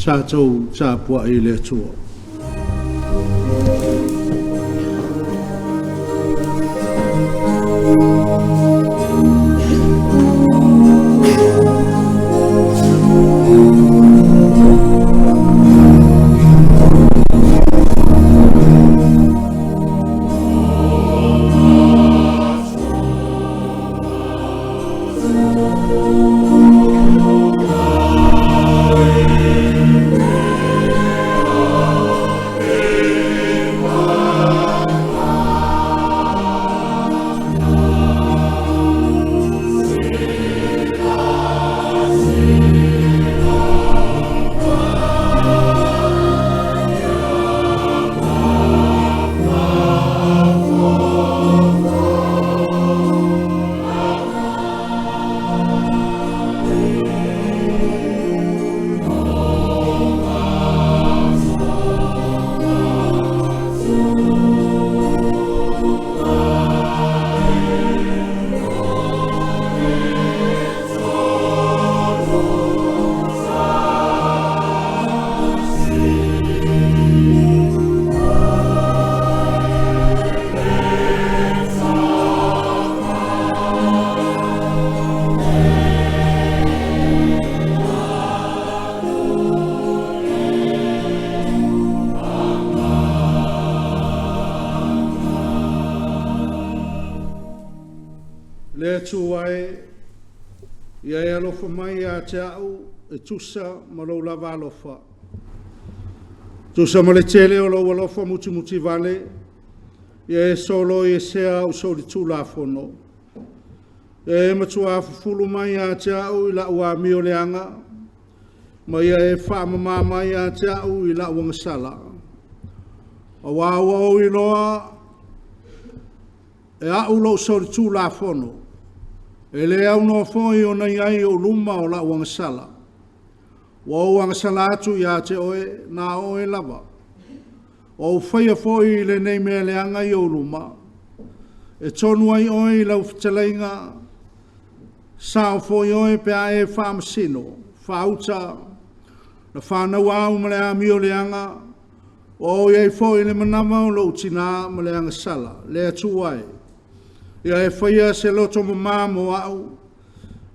Tatou tapuai i le Atua. Le Atua e, ia e alofa mai ia te au e tusa ma lou lava alofa. Tusa ma le tele o lou alofa mutimutivale, ia e soloi esea au solitulafono. Ia e matua fufulu mai ia te au i lau amio leaga, ma ia e faamama mai ia te au i lau agasala. Aua ua ou iloa e au lou solitulafono, e le aunoa foi ona i ai i ou luma o lau agasala. Ua ou agasala atu ia te oe, na o oe lava. Ua ou faia foi lenei mea leaga i ou luma, e tonu ai oe i lau fetalaiga, sao foi oe pe a e faamasino, faauta, na fanau au ma le amio leaga, ua ou i ai foi i le manava o lou tina ma le agasala. Le Atua e, ia e faia se loto mama mo au,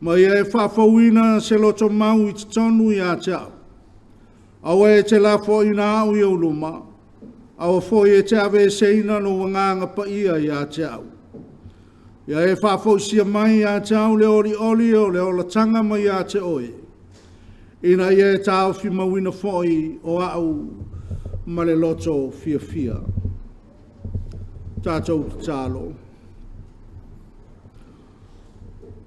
ma ia e faafouina se loto mau i totonu ia te au. Aua e te lafoaiina au i ou luma, aua foi e te aveeseina lou Agaga Paia ia te au. Ia e faafoisia mai ia te au le olioli o le olataga mai ia te oe, ina ia e taofi mauina foi o au ma le loto fiafia. Tatou tatalo.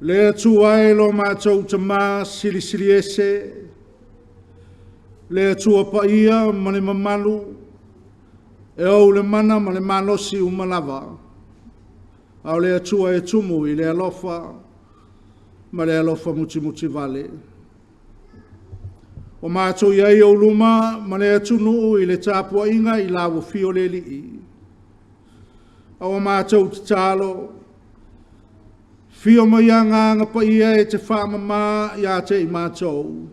Le Atua e lo matou Tama Silisili Ese, le Atua Paia ma le mamalu, e ou le mana ma le malosi uma lava, a o le Atua e tumu i le alofa ma le alofa mutimutivale. Ua matou i ai i ou luma ma le atunuu i le tapuaiga i lau afio le Alii, a ua matou tatalo, afio mai Agaga Paia e te faamama ia te i matou,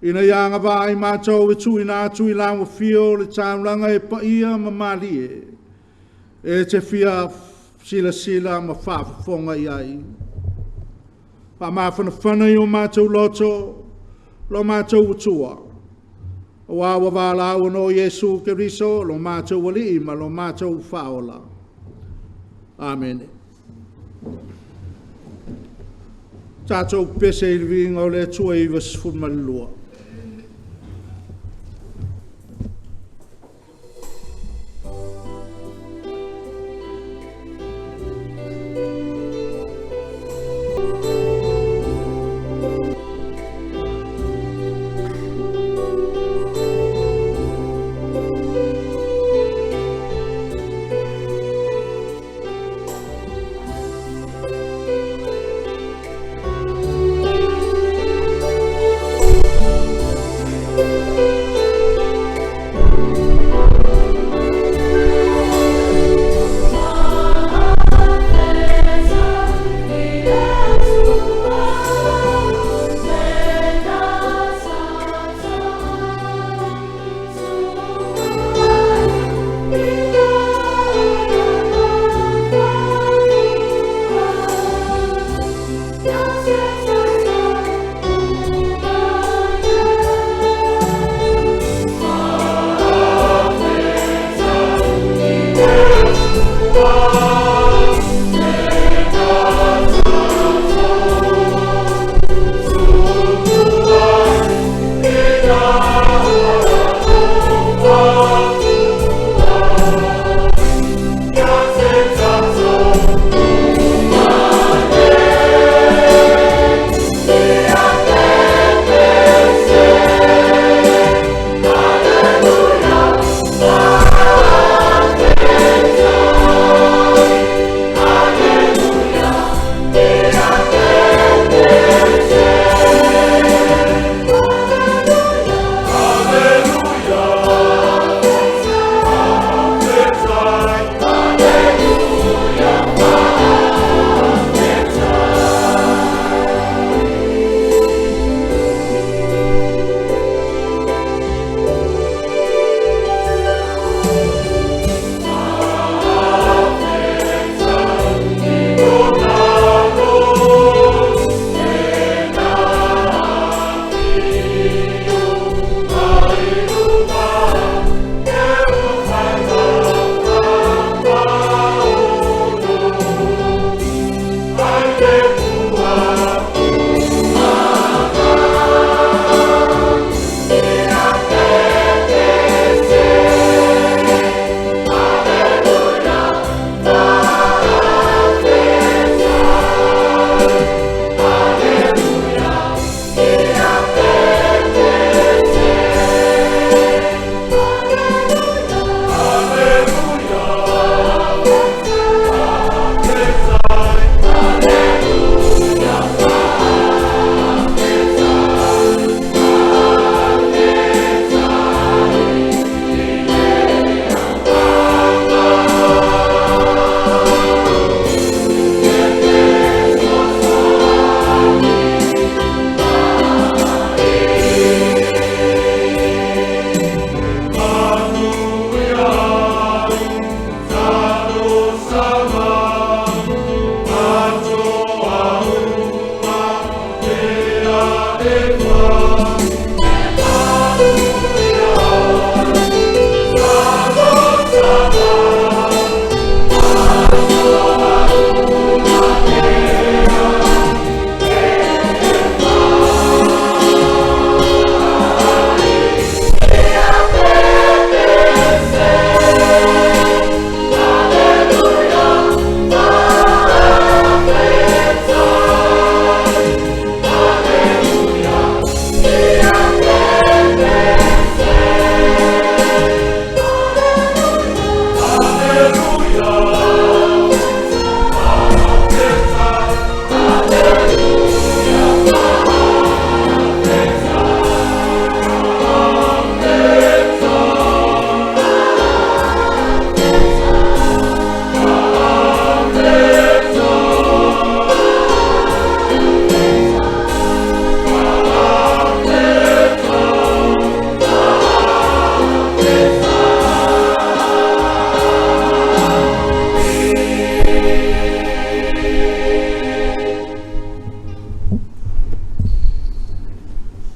ina ia agavaa ai matou e tuuina atu i lau afio le taulaga e paia ma malie, e te fia silasila ma faafofoga i ai. Faamafanafana i o matou loto lo matou Atua, aua ua valaau ano Iesu Keriso lo matou Alii ma lo matou Faaola. Amene. Tatou pepese i le viiga o le Atua i le 92.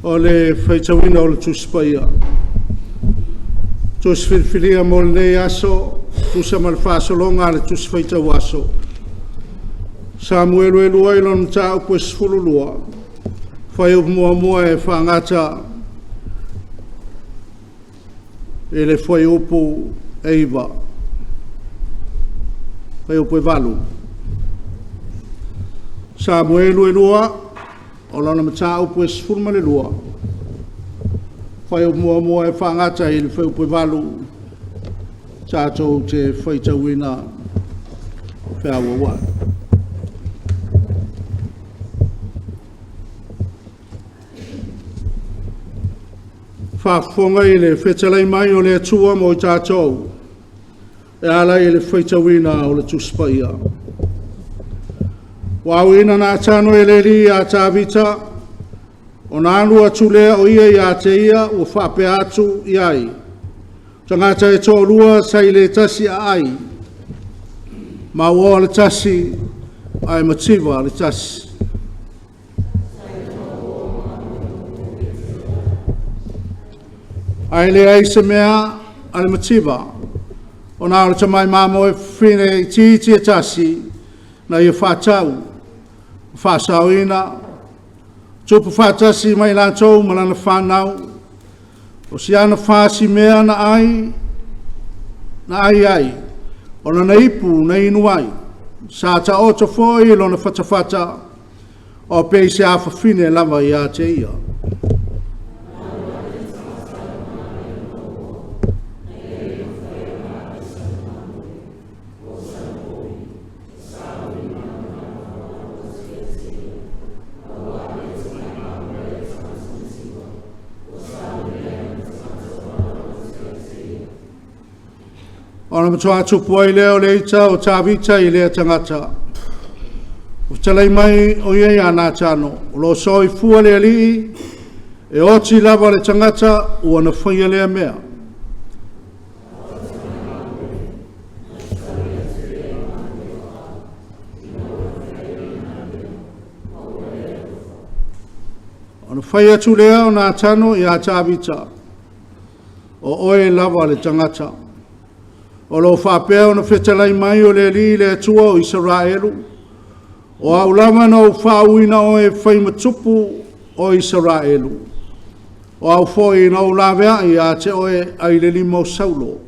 O le faitauina o le Tusi Paia. Tusi filifilia mo lenei aso, tusa ma le faasologa a le Tusi Faitau Aso, Samuelu 2 i lona mataupu e 12, fuaiupu 1 e faagata i le fuaiupu 9, fuaiupu e 8. Samuelu 2, o lana mataupu e 12, fuaiupu 1 e faagata i le fuaiupu e 8, tatou te faitauina feauauai. Faafofoga i le fetalai mai o le Atua mo i tatou e ala i le faitauina o le Tusi Paia. Ua auina Natano e le Alii ia Tavita, ona alu atu lea o ia ia te ia ua faapea atu i ai, “O tagata e toalua sa i le tasi aai, mauoa le tasi ae mativa le tasi.” Ae leai se mea a le mativa, ona o le tamai mamoe fafine itiiti e tasi na ia faatau, ma faasaoina, tupu faatasi ma i latou ma lana fanau. O si ana fasimea na ai ai, o lana ipu na inu ai. Sa taoto foi lona fatafata, o pei se afafine lava ia te ia. Ona matua tupu ai lea o le ita o Tavita i lea tagata. Ua fetalai mai o ia ia Natano, “O lo o soifua le Alii, e oti lava le tagata ua na faia lea mea.” Ona fai atu lea o Natano ia Tavita, “O oe lava le tagata. O lo o faapea ona fetalai mai o le Alii le Atua o Isaraelu, ‘O au lava na ou faauuina oe e fai ma tupu o Isaraelu, o au foi na ou laveai ia te oe mai le lima o Saulo.’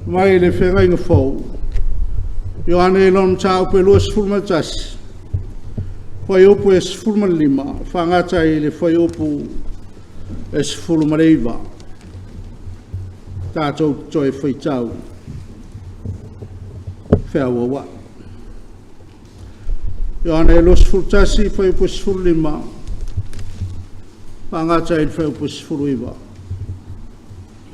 Mai le Feagaiga Fou, Ioane i lona mataupu e 21, fuaiupu e 15 faagata i le fuaiupu e 19. Tatou te toe faitau feauauai. Ioane 21, fuaiupu 15 faagata i le fuaiupu e 19.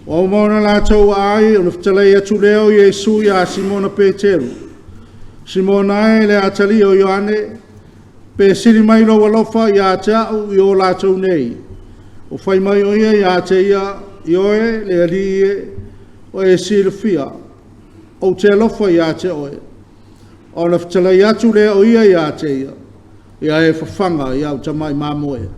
Ua uma ona latou aai, ona fetalai atu lea o Iesu ia Simona Peteru, “Simona e, le atalii o Ioane, Pe sili mai lou alofa ia te au i o latou nei. O fai mai o ia ia te ia, Ioe le Alii e, ua e silafia, ou te alofa ia te oe. Ona fetalai atu lea o ia ia te ia, ia e fafaga i au tamai mamoe.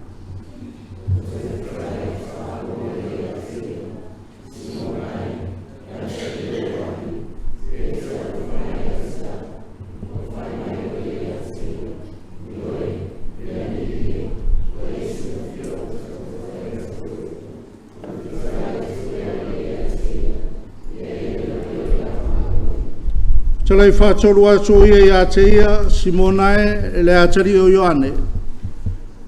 Fetalai faatolu atu o ia ia te ia, Simona e, le atalii o Ioane,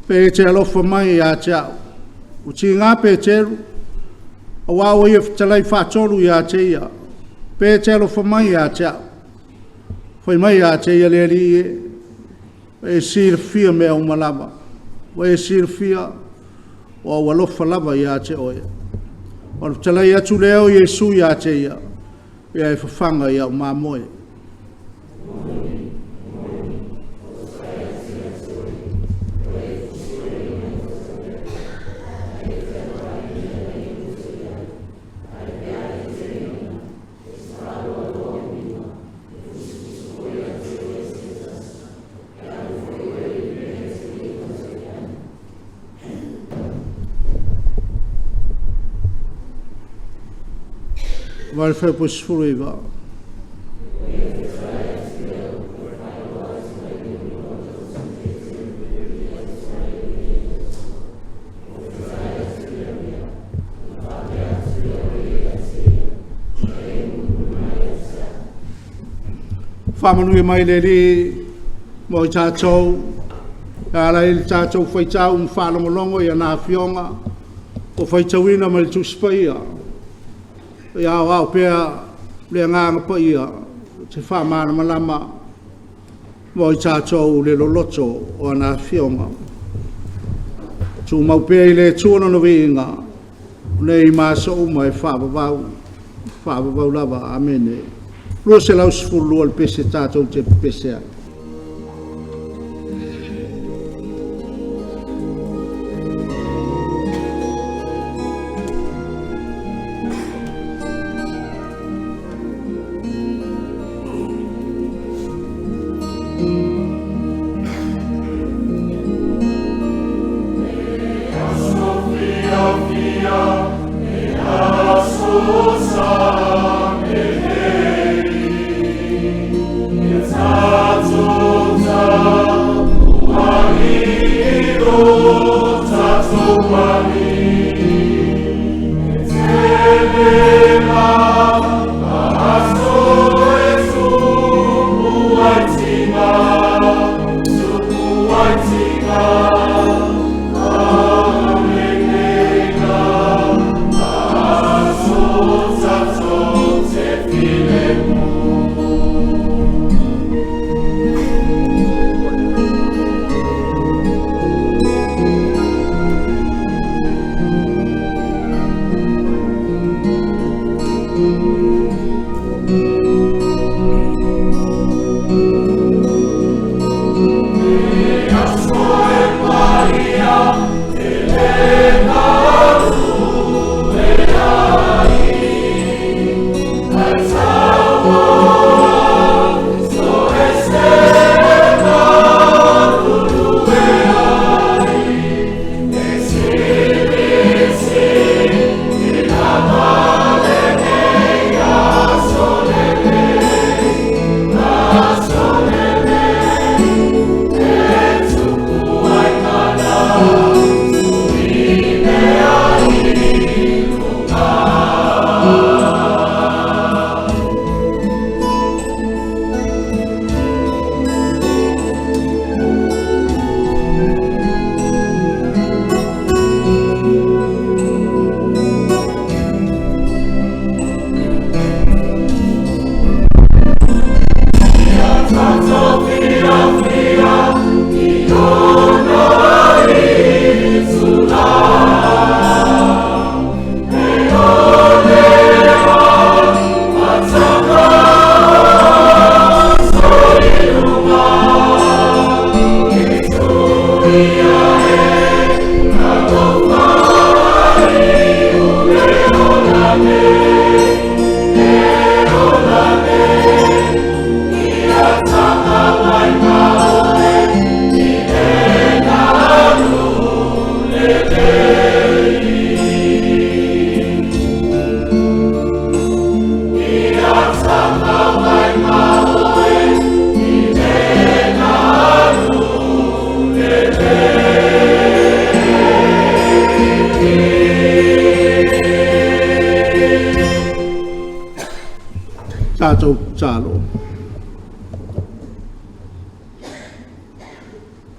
pe e te alofa mai ia te au. Ua tiga Peteru, aua ua ia fetalai faatolu ia te ia, pe e te alofa mai ia te au. Fai mai ia te ia, Le Alii e, ua e silafia mea uma lava, ua e silafia ua ou alofa lava ia te oe. Ona fetalai atu lea o Iesu ia te ia, Ia e fafaga i au mamoe. Vai le fuaiupu 19. Faamanuia mai le Alii mo i tatou e ala i le tatou faitau ma faalogologo i ana Afioga ua faitauina mai le Tusi Paia. Ia aoao pea le Agaga Paia ou te faamalamalama mo i tatou le loloto o ana Afioga. Tumau pea i le Atua Lona viiga nei ma aso uma e faavavau, faavavau lava. Amene. 212 le pese tatou te pepese ai. Tatou tatalo.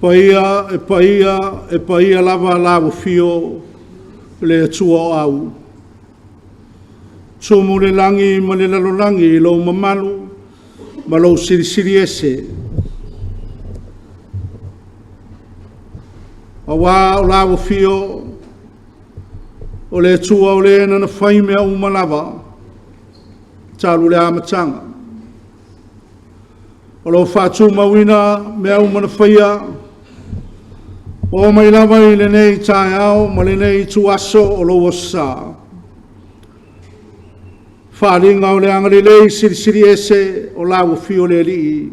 Paia e paia, e paia lava lau Afio le Atua o Au, tumu le lagi ma le lalolagi i lou mamalu ma lou silisili ese. Aua o lau Afio o le Atua o Le na fai mea uma lava talu le amataga. O lo o faatumauina mea uma na faia, oo mai lava i lenei taeao ma lenei ituaso o lou Aso Sa. Faaaliga o le agalelei silisili ese o lau Afio le Alii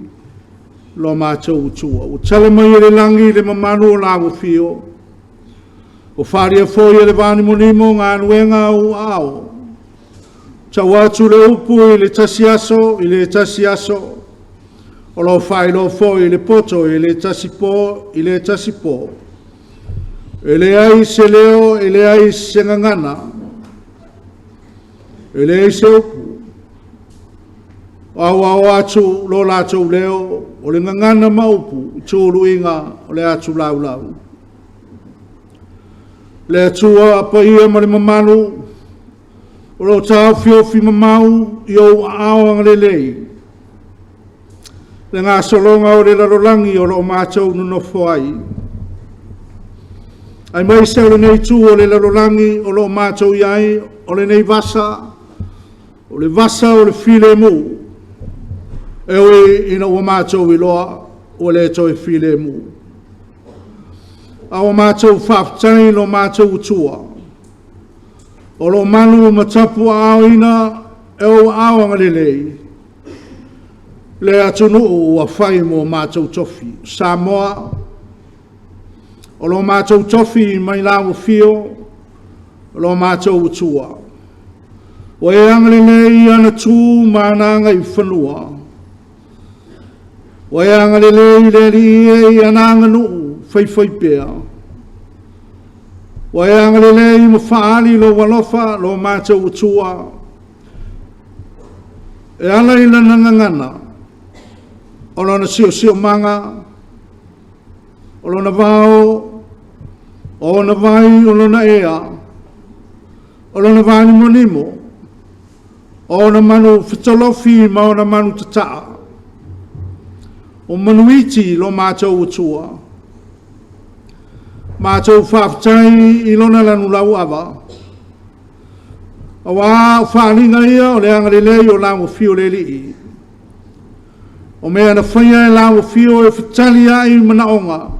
lo matou Atua. Ua tala mai e le lagi le mamalu o lau Afio, ua faaalia foi e le vanimonimo galuega a ou aao. E tau atu le upu i le tasi aso i le tasi aso, o lo o faailoa foi e le poto i le tasi po i le tasi po. E leai se leo, e leai se gagana, e leai se upu o auao atu lo latou leo, o le gagana ma upu i tuluiga o le atu laulau. Le Atua paia ma le mamalu, o lo o taofiofimamau i ou aao agalelei le gasologa o le lalolagi o lo o matou nonofo ai, aemaise o lenei itu o le lalolagi o lo o matou i ai, o lenei vasa, o le vasa o le filemu, e ui ina ua matou iloa ua le toe filemu. A ua matou faafetai i lo matou Atua o lo o malu ma tapuaaoina e ou aao agalelei le atunuu ua fai mo matou tofi. O Samoa, o lo matou tofi mai lau Afio lo matou Atua, ua e agalelei i ana tu ma ana agaifanua, ua e agalelei le Alii e i ana aganuu faifaipea, ua e agalelei ma faaali lou alofa lo matou Atua e ala i lana gagana, o lona siosiomaga, o lona vao, o ona vai, o lona ea, o lona vanimonimo, o ona manu fetolofi ma ona manu tataa, o manu iti lo matou Atua. Matou faafetai i lona lanu lauava, aua o faaaliga ia o le agalelei o lau Afio le Alii. O mea na faia e lau Afio e fetali ai manaoga,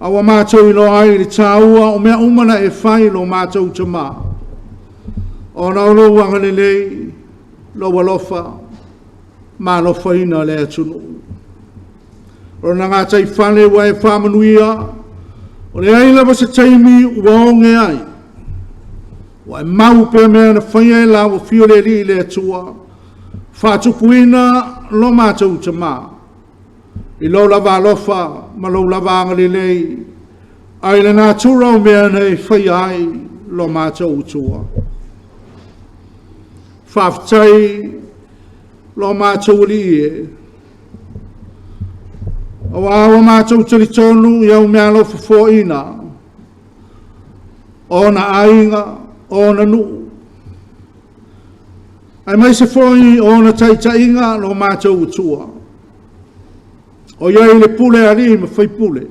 a ua matou iloa ai le taua o mea uma na e fai lo matou Tama, ona o lou agalelei, lou alofa ma alofaina le atunuu. O lona gataifale ua e faamanuia, ua leai lava se taimi ua oge ai, ua e mau pea mea na faia e lau Afio le Alii le Atua, faatupuina lo matou Tama i lou lava alofa ma lou lava agalelei, ae i le natura o mea na e faia ai lo matou Atua. Faafetai lo matou Alii e, aua ua matou talitonu i au meaalofa foaina, o ona aiga, o ona nuu, aemaise foi o ona taitaiga lo matou Atua, o i ai le pule a alii ma faipule,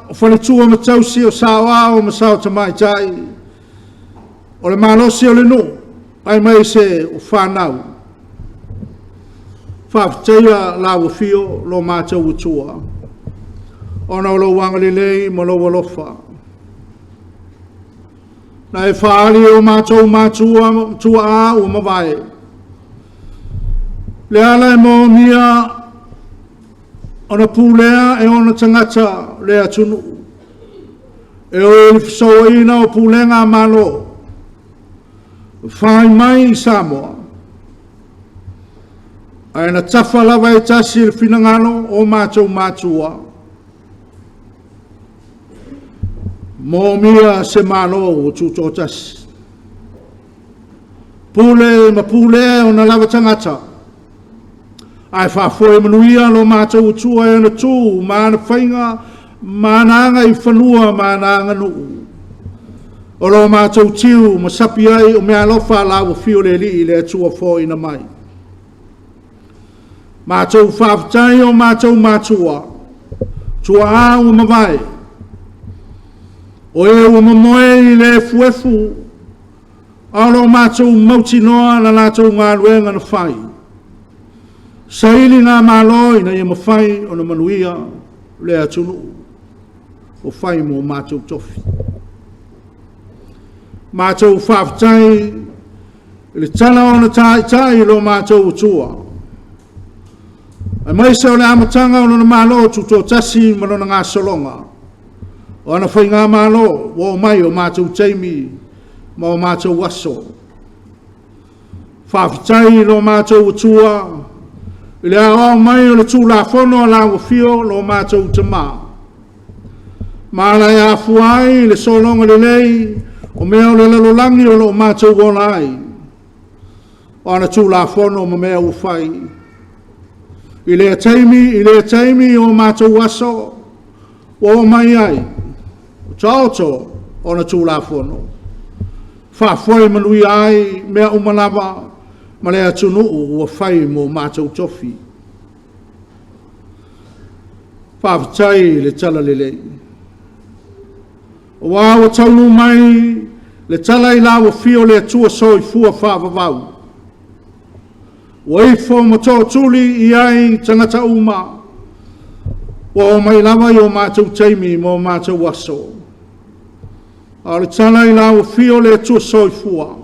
o faletua ma tausi, o saoao ma sao tamaitai, o le malosi o le nuu aemaise o fanau. Faafetaia lau Afio lo matou Atua, ona o lou agalelei ma lou alofa. Na e faaali i o matou matua ma tuaa ua mavae, le ala e moomia ona pulea e ona tagata le atunuu, e o i le fesouaina o pulega a Malo, na fai mai i Samoa, ae na tafa lava e tasi le finagalo o matou matua, moomia se Malo ua tutoatasi. Pule ma pulea e ona lava tagata, ae faafoe manuia lo matou Atua i ana tu ma ana faiga ma ana agaifanua ma ana aganuu. O lo matou tiu ma sapi ai o meaalofa a lau Afio le Alii, le Atua foaina mai. Matou faafetai i o matou matua, tuaa ua mavae, o e ua momoe i le efuefu a o lo o matou mautinoa le latou galuega na fai, sailigamalo ina ia mafai ona manuia le atunuu ua fai ma o matou tofi. Matou faafetai i le tala o ona taitai i lo matou Atua, aemaise o le amataga o lona Malo Tutoatasi ma lona gasologa, o ana faigamalo ua oo mai i o matou taimi ma o matou aso. Faafetai i lo matou Atua i le aoao mai o le Tulafono a lau Afio lo matou Tama, ma ala e afua ai le sologa lelei o mea o le lalolagi o lo o matou ola ai, o ana Tulafono ma mea ua fai. I lea taimi, i lea taimi i o matou aso ua oo mai ai, ua taoto ona Tulafono, faafoe manuia ai mea uma lava ma le atunuu ua fai ma o matou tofi. Faafetai i le talalelei, aua ua taunuu mai le tala i lau afio le Atua Soifua Faavavau, ua ifo ma tootuli i ai tagata uma, ua oo mai lava i o matou taimi ma o matou aso. A o le tala i lau afio le Atua Soifua,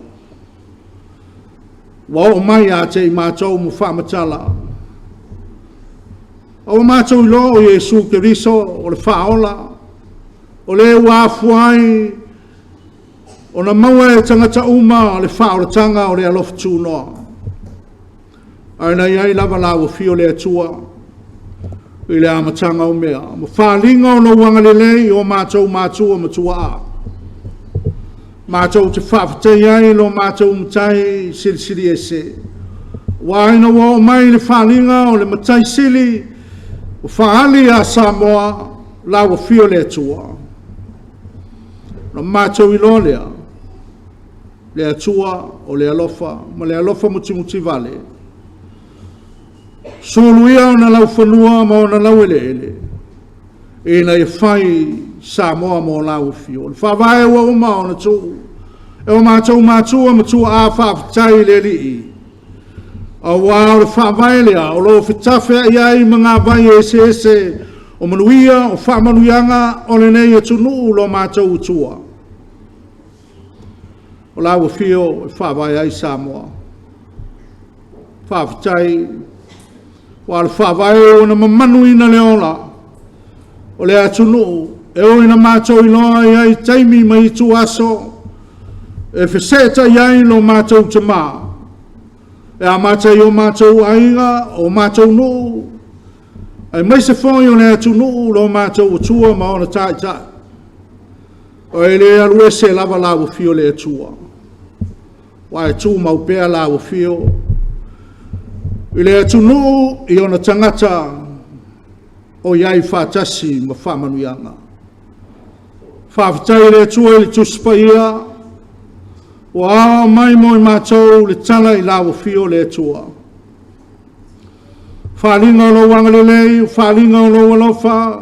ua oo mai ia te i matou ma faamatala, a ua matou iloa o Iesu Keriso o le Faaola, o le ua afua ai ona maua e tagata uma le faaolataga o le alofa tunoa. Ae na i ai lava lau afio le Atua i le amataga o mea, ma faaaliga o lou agalelei i o matou matua ma tuaa. Matou te faafetaia ai lo matou Matai Silisili Ese, aua ina ua oo mai le faaaliga o le Matai Sili ua faaali ia Samoa, lau afio le Atua, ona matou iloa lea, le Atua o le alofa ma le alofa mutimutivale, suluia ona laufanua ma ona laueleele, ina ia fai Samoa mo lau afio. O le faavae ua uma ona tuu e o matou matua ma tuaa, faafetai i le Alii, aua o le faavae lea o lo o fetafeai ai magavai eseese o manuia, o faamanuiaga o lenei atunuu lo matou Atua. O lau afio e faavae ai Samoa. Faafetai aua o le faavae ua na mamanuina le ola o le atunuu, e ui ina matou iloa e i ai taimi ma ituaso e fesootai ai lo matou Tama, e amata i o matou aiga, o matou nuu, aemaise foi o le atunuu lo matou Atua ma ona taitai. E le alu ese lava lau afio le Atua, aua e tumau pea lau afio i le atunuu i ona tagata o i ai faatasi ma faamanuiaga. Faafetai i le Atua i le Tusi Paia ua aoao mai mo i matou le tala i lau afio le Atua, faaaliga o lou agalelei, faaaliga o lou alofa,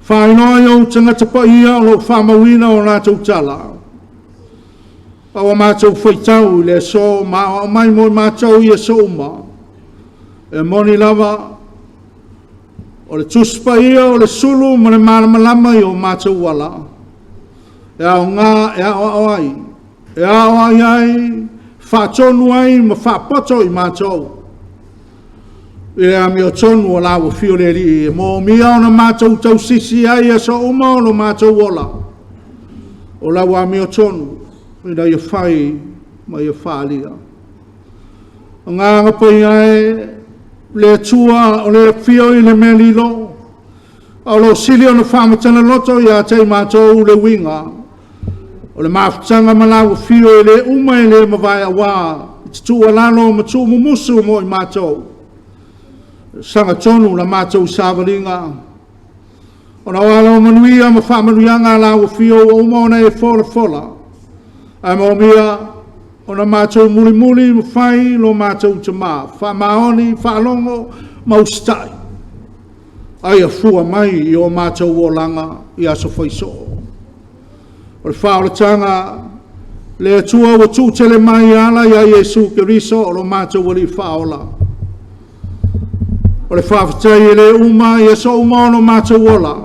faailoa i ou tagata paia o lo o faamauina o latou tala, a ua matou faitau i le aso ma aoao mai mo i matou i aso uma. E moni lava, o le Tusi Paia o le sulu ma le malamalama i o matou ala, e aoga e aoao ai, e aoai ai, faatonu ai ma faapoto i matou i le amiotonu a lau afio le Alii, e moomia ona matou tausisi ai i aso uma o lo matou ola, o lau amiotonu ina ia fai ma ia faaalia. Agaga Paia e, le Atua o le afio i le mea lilo, a o lo o sili ona faamatala loto ia te i matou le uiga. O le mafutaga ma lau afio e le uma e le mavae aua e te tuualalo ma tuumumusu mo i matou, e sagatonu la matou savaliga, ona o alamanuia ma faamanuiaga a lau Afio ua uma ona e folafola, ae manaomia ona matou mulimuli ma fai lo matou tama, faamaoni, faalogo ma usitai, a ia fua mai i o matou olaga i aso fai soo. O le faaolataga, le Atua ua tuutele mai e ala ia Iesu Keriso o lo matou Alii Faaola. O le faafetai e le uma i aso uma o lo matou ola,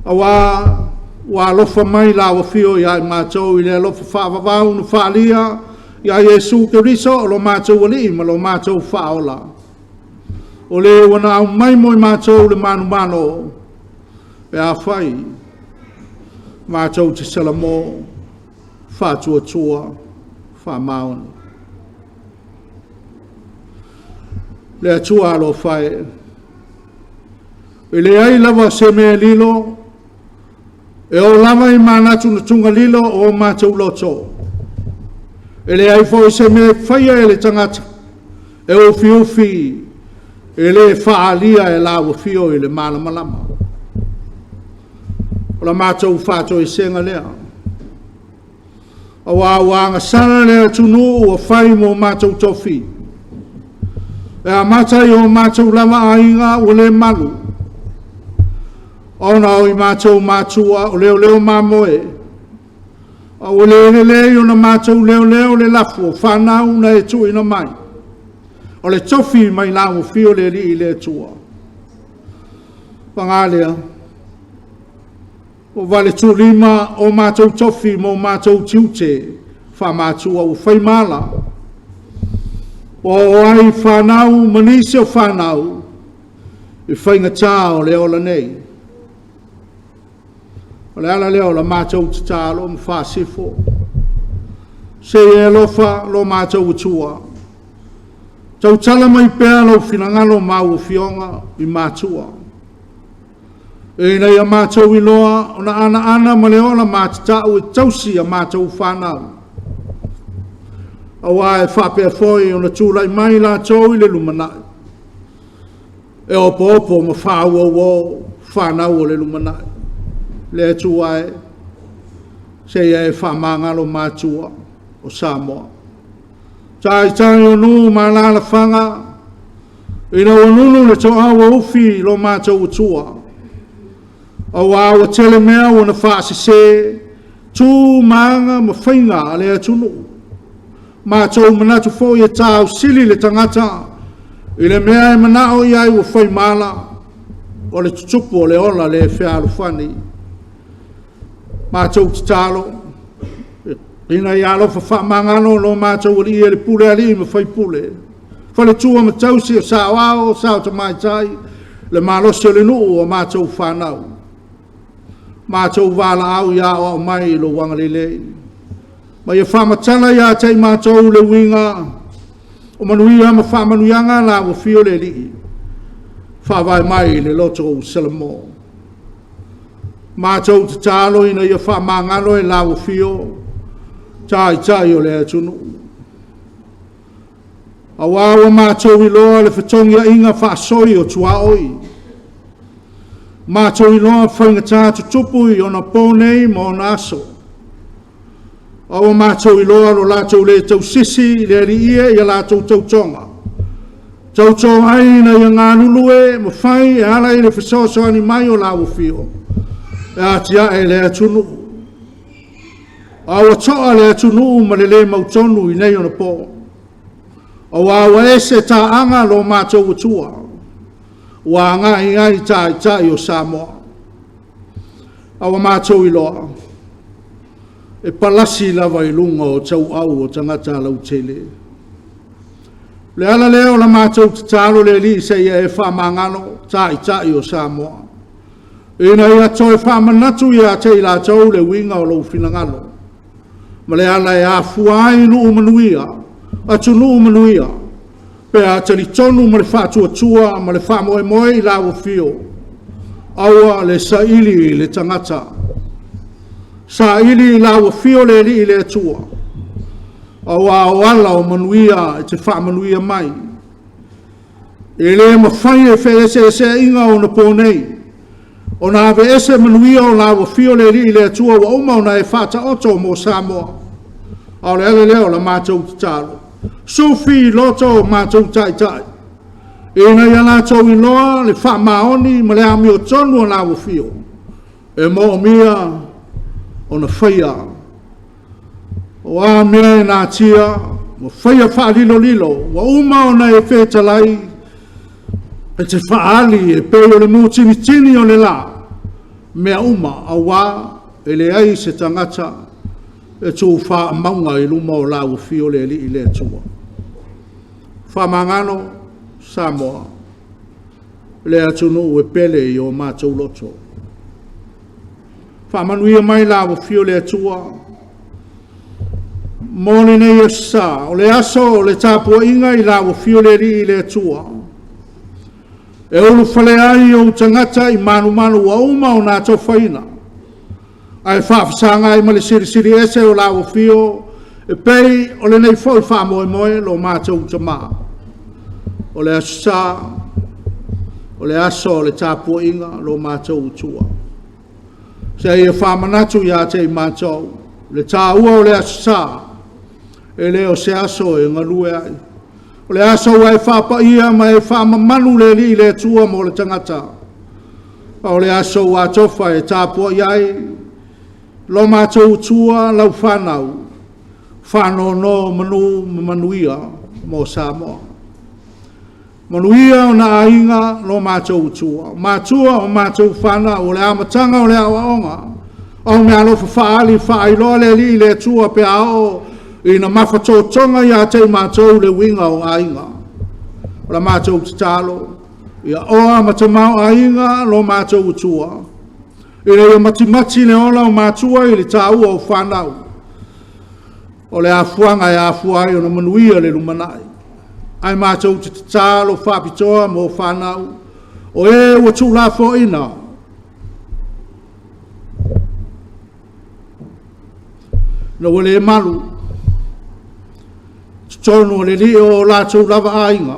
aua ua alofa mai lau Afio ia i matou i le alofa faavavau na faaalia ia Iesu Keriso o lo matou Alii ma lo matou Faaola, o Le ua na aumai mo i matou le manumalo, pe afai matou te salamo, faatuatua, faamaoni. Le Atua alofa e, e leai lava se mea e lilo, e oo lava i manatunatuga lilo o matou loto, e leai foi se mea e faia e le tagata e ufiufi e le faaalia e lau Afio i le malamalama. O le matou faatoesega lea, aua ua agasala le atunuu ua fai mo matou tofi, e amata i o matou lava aiga ua le malu, ona o i matou matua o leoleo mamoe, a ua le lelei ona matou leoleo le lafu o fanau na e tuuina mai, o le tofi mai lau Afio le Alii le Atua. Paga lea, ua valetuulima o matou tofi ma o matou tiute faamatua ua fai ma ala, ua oo ai fanau ma nisi o fanau i faigata o le ola nei. O le ala lea o la matou tatalo ma faasifo, se i e alofa lo matou Atua, tautala mai pea lou finagalo ma au afioga i matua, ina ia matou iloa ona anoano ma le ola matatau e tausi a matou fanau, aua e faapea foi ona tulai mai i latou i le lumanai, e opoopo ma faauouo fanau o le lumanai. Le Atua e, se i e faamagalo matua o Samoa. Taitai o nuu ma alaalafaga ina ua nunu le toau ua ufi i lo matou Atua, aua ua tele mea ua na faasese, tu ma aga ma faiga a le atunuu. Matou manatu foi e tausili le tagata i le mea e manao i ai ua fai ma ala, o le tutupu o le ola le fealofani. Matou tatalo, ina ia alofa faamagalo lo matou Alii e le pule a alii ma faipule, faletua ma tausi, o saoao, sao tamaitai, le malosi o le nuu, a matou fanau, matou valaau ia aoao mai i lou agalelei ma ia faamatala ia te i matou le uiga o manuia ma faamanuiaga lau Afio le Alii, faavae mai i le loto Salamo. Matou tatalo ina ia faamagalo e lau Afio Taitai o le atunuu, aua ua matou iloa le fetogiaiga faasoi o tuaoi, matou iloa faigata tutupu i ona po nei ma ona aso, a ua matou iloa lo latou le tausisi i le Alii e i a latou tautoga, tauto ai ina ia galulue ma fai e ala i le fesoasoani mai o lau Afio e atiae le atunuu. A ua toa le atunuu ma le le mautonu i nei ona po, aua ua ese taaga a lo matou Atua ua agai i ai Taitai o Samoa. A ua matou iloa, e palasi lava i luga o tauau o tagata lautele. O le ala lea o la matou tatalo le Alii se i e faamagalo Taitai o Samoa, ina ia toe faamanatu ia te i latou le uiga o lou finagalo ma le ala e afua ai nuu manuia, atunuu manuia, pe a talitonu ma le faatuatua ma le faamoemoe i lau Afio, aua le saili i le tagata. Saili i lau afio le Alii le Atua, aua o ala o manuia e te faamanuia mai. E le mafai e feeseeseaiga o ona nei ona aveese manuia o lau afio le Alii le Atua ua uma ona e faataoto mo Samoa. A o le ala lea o la matou tatalo, sufi loto o matou taitai, ina ia latou iloa le faamaoni ma le amiotonu a lau afio e moomia ona faia. O a mea e natia ma faia faalilolilo, ua uma ona e fetalai e te faaali e pei o le mutinitini o le la mea uma, aua e leai se tagata e tufa mauga i luma o lau afio le Alii le Atua. Faamagalo Samoa, le atunuu e pele i o matou loto. Faamanuia mai lau afio le Atua mo lenei aso sa, o le aso o le tapuaiga i lau afio le Alii le Atua, e ulufale ai ou tagata i manumanu ua uma ona atofaina, ae faafesagai ma le Silisili Ese o lau afio e pei o lenei foi faamoemoe lo matou Tama. O le aso sa, o le aso o le tapuaiga a lo matou Atua. Seia faamanatu ia te i matou le taua o le aso sa, e le o se aso e galue ai, o le aso ua e faapaia ma e faamamalu le Alii le Atua mo le tagata, a o le aso ua atofa e tapuai ai lo matou Atua lau fanau, faanonomanu ma manuia mo Samoa. Manuia ona aiga lo matou Atua, o matua o matou fanau, o le amataga o le aoaoga, o meaalofa faaali faailoa le Alii le Atua pe a oo ina mafatotoga ia te i matou le uiga o aiga. O la matou tatalo, ia oa ma tamaoaiga lo matou Atua, ina ia matimati le ola o matua i le taua o fanau, o le afuaga e afua ai ona manuia le lumanai. Ae matou te tatalo faapitoa mo fanau, o e ua tuulafoaiina ina ua le malu i totonu o le alii o latou lava aiga,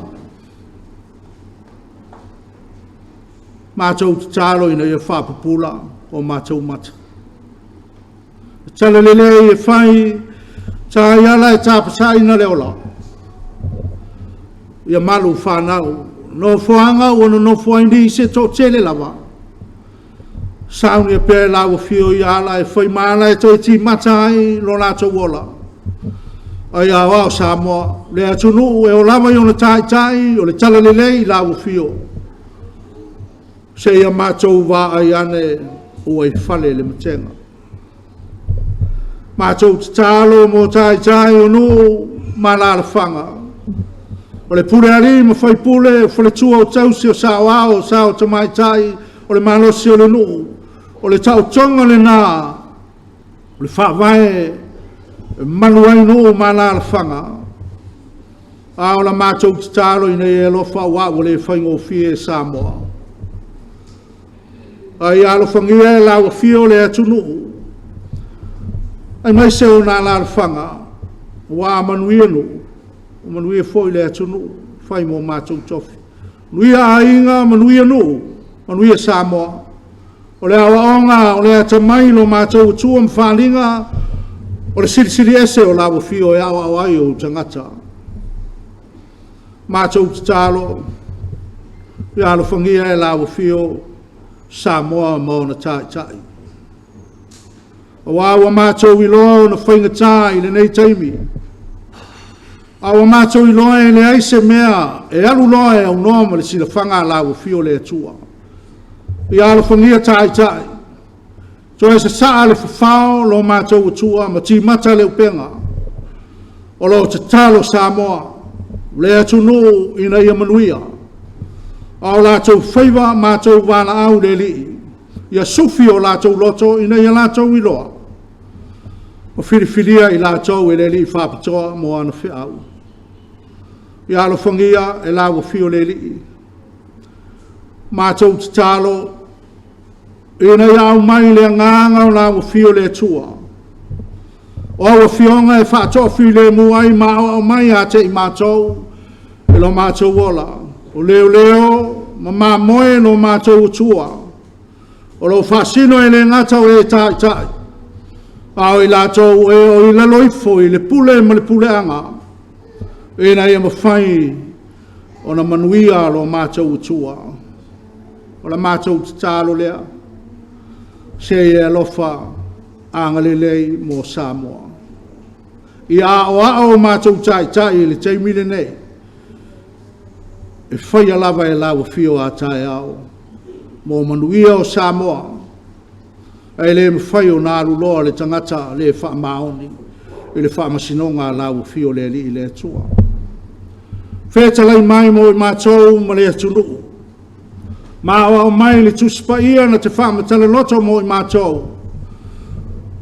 matou tatalo ina ia faapupula o matou mata. O tala lelei e fai, ta iala e tapasaina le ola, ia malu fanau, nofoaga ua nonofo ai nisi e toatele lava, saunia pea e lau afio ia ala e fai ma ala e toe timata ai lo latou ola. A ia aoao Samoa, le atunuu e oo lava i ona taitai o le talalelei i lau afio, seia matou vaai ane ua i fale le matega. Matou tatalo mo taitai o nuu ma alaalafaga, o le pulega a alii ma faipule, o faletua o tausi, o saoao, o sao tamaitai, o le malosi o le nuu, o le taotoga lena o le faavae e malu ai nuu ma alaalafaga. A o la matou tatalo ina ia e alofa aua ua le faigofie Samoa. A ia alofagia e lau afio le atunuu aemaise ona alaalafaga, aua a manuia nuu, ua manuia foi le atunuu, e fai ma o matou tofi. Manuia aiga, manuia nuu, manuia Samoa. O le aoaoga o le atamai i lo matou Atua ma faaaliga, o le Silisili Ese o lau Afio e aoao ai ou tagata. Matou tatalo, ia alofagia e lau Afio Samoa ma ona taitai, aua ua matou iloa ona faigata i lenei taimi, a ua matou iloa e leai se mea e alu loa e aunoa ma le silafaga a lau Afio le Atua. Ia alofagia taitai, toe sasaa le fafao lo matou Atua ma timata le upega o lo o tatalo Samoa, le atunuu ina ia manuia, a o latou faiva matou valaau i le Alii, ia sufi o latou loto ina ia latou iloa, ua filifilia i latou e le Alii Faapitoa mo ana feau. Ia alofagia e lau Afio le Alii. Matou tatalo. Ina ia aumai le Agaga o lau Afio le Atua, o au Afioga e faatoafilemu ai ma aoao mai ia te i matou i lo matou ola, o leoleo ma mamoe lo matou utua, o lo o faasino e le gata o e taitai, a o i latou o e o i lalo ifo i le pule ma le puleaga, ina ia mafai ona manuia lo matou utua. O la matou tatalo lea, se i e alofa agalelei mo Samoa. Ia aoao o matou taitai i le taimi lenei, e faia lava e lau afio a taeao mo manuia o Samoa. Ae le mafai ona aluloa le tagata le faamaoni i le faamasinoga a lau Afio le Alii le Atua. Fetalai mai mo i matou ma le atunuu, ma aoao mai le Tusi Paia na te faamatala loto mo i matou,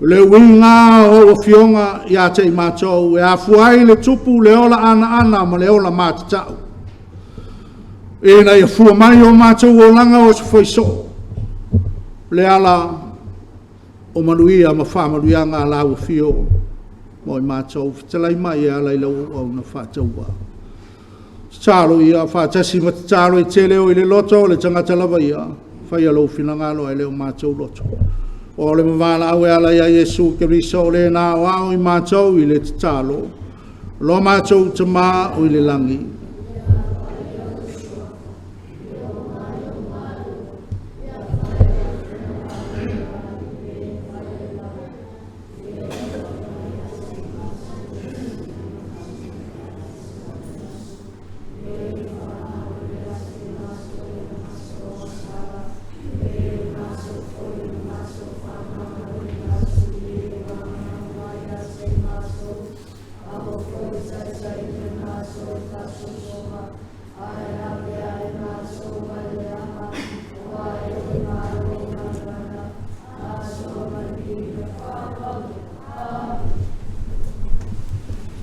o le uiga o au Afioga ia te i matou e afua ai le tupu le ola anaana ma le ola matatau, ina ia fua mai o matou olaga o aso fai soo, le ala o manuia ma faamanuiaga a lau Afio mo i matou. Fetalai mai e ala i lau auauna faatauvaa. Tatalo ia faatasi ma tatalo e tele o i le loto o le tagata lava ia, faia lou finagalo ae le o matou loto. O le vavalaau e ala ia Iesu Keriso o le na aoao i matou i le tatalo, lo matou Tama oi le lagi,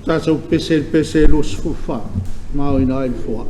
Tatou pese i le pese 24, maoina ai le foai.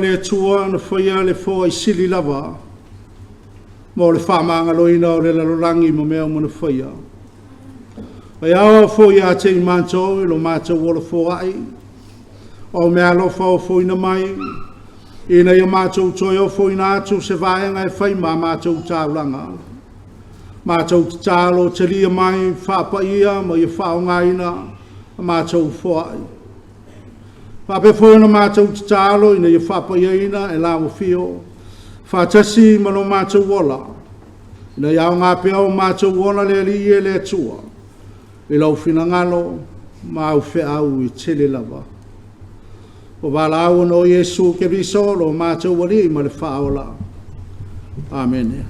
le Atua na faia le foai sili lava mo le faamagaloina o le lalolagi ma mea uma na faia. E ao foi ia te i matou i lo matou ola foai, o au meaalofa ofoina mai, ina ia matou toe ofoina atu se vaega e fai ma a matou taulaga. Matou tatalo, talia mai, faapaia ma ia faaaogaina a matou foai. E faapea foi ona matou tatalo ina ia faapaiaina e lau Afio faatasi ma lo matou ola, ina ia aoga pea o matou ola le Alii e le Atua i lou finagalo ma au feau e tele lava. Ua valaau ona o Iesu Keriso lo matou Alii ma le Faaola. Amene.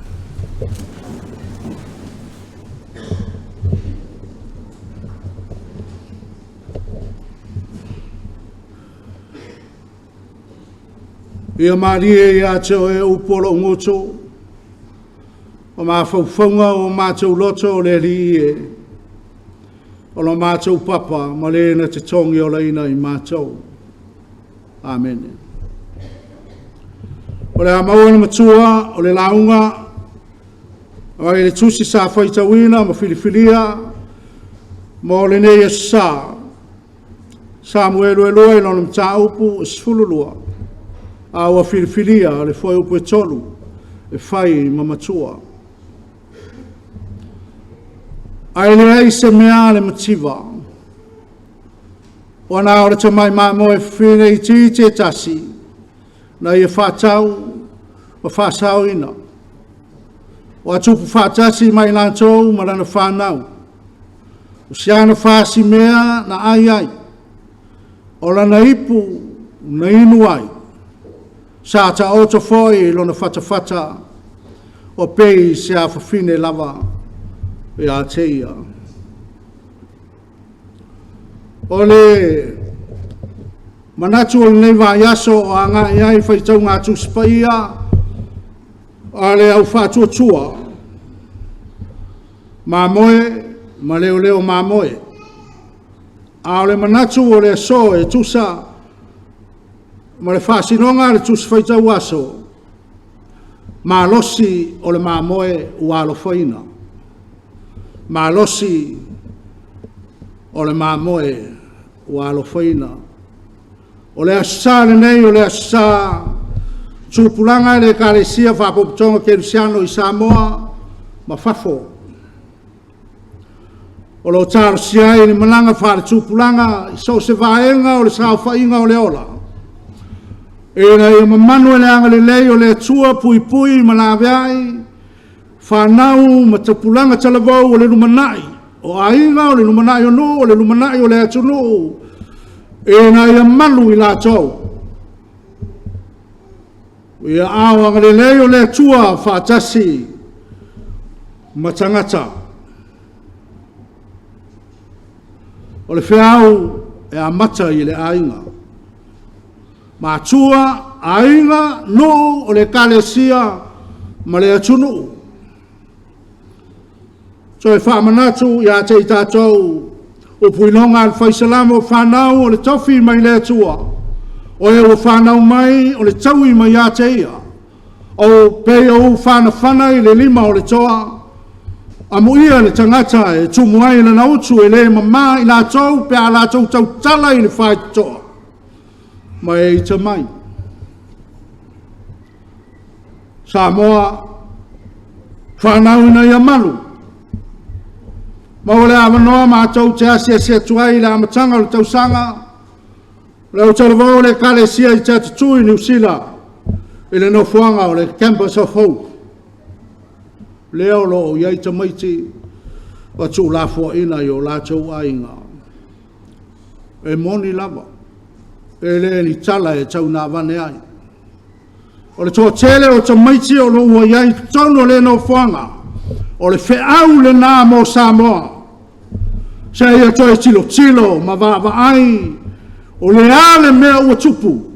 Ia malie ia te oe upu o lou gutu ma mafaufauga o matou loto le Alii e, o lo matou papa ma le na te togiolaina i matou. Amene. O le a maua le matua o le lauga mai le tusi sa faitauina ma filifilia mo lenei aso Sa, Samuelu 2 i lona mataupu e 12, a ua filifilia le fuaiupu e 3 e fai ma matua. Ae leai se mea a le mativa, ua na o le tamai mamoe fafine itiiti e tasi, na ia faatau ma faasaoina, ua tupu faatasi ma i latou ma lana fanau. O si ana fasimea na ai ai, o lana ipu na inu ai, sa taoto foi lona fatafata, ua pei se afafine lava ia te ia. O le manatu o lenei vaiaso o agai ai faitauga a Tusi Paia a le Au Faatuatua, Mamoe ma Leoleo Mamoe. A o le manatu o le aso e tusa ma le faasinoga a le Tusi Faitau Aso, malosi o le mamoe ua alofaina. Malosi o le mamoe ua alofaina. O le Aso Sa lenei o le Aso Sa Tupulaga i le Ekalesia Faapotopotoga Kerisiano i Samoa ma fafo, o lo o talosia ai le malaga faale-tupulaga i so o se vaega o le saofaiga o le ola, ina ia mamanu e le agalelei o le Atua puipui ma laveai fanau ma tupulaga talavou o le lumanai, o aiga, o le lumanai o nuu, o le lumanai o le atunuu, ina ia malu i latou i aao agalelei o le Atua faatasi ma tagata. O le feau e amata i le aiga, matua, aiga, nuu, o le Ekalesia ma le atunuu. Toe faamanatu ia te i tatou upu iloga a le Fai Salamo, o fanau o le tofi mai le Atua, o e ua fanau mai o le taui mai ia te Ia, e pei o ulu fanafana i le lima o le toa, amuia le tagata e tumu ai lana utu, e le mama i latou pe a latou tautala i le faitotoa ma e ita mai. Samoa, fanau ina ia malu, maua le avanoa matou te asiasi atu ai i le amataga o le tausaga i le autalavou o le Ekalesia i Tatutu i Niu Sila i le nofoaga o le Campus of Hope, lea o lo o i ai tamaiti ua tuulafoaiina i o latou aiga. E moni lava, e le o ni tala e taunavane ai. O le toatele o tamaiti o lo o ua i ai i totonu o lea nofoaga, o le feau lena mo Samoa, se i toe tilotilo ma vaavaai, o le a le mea ua tupu?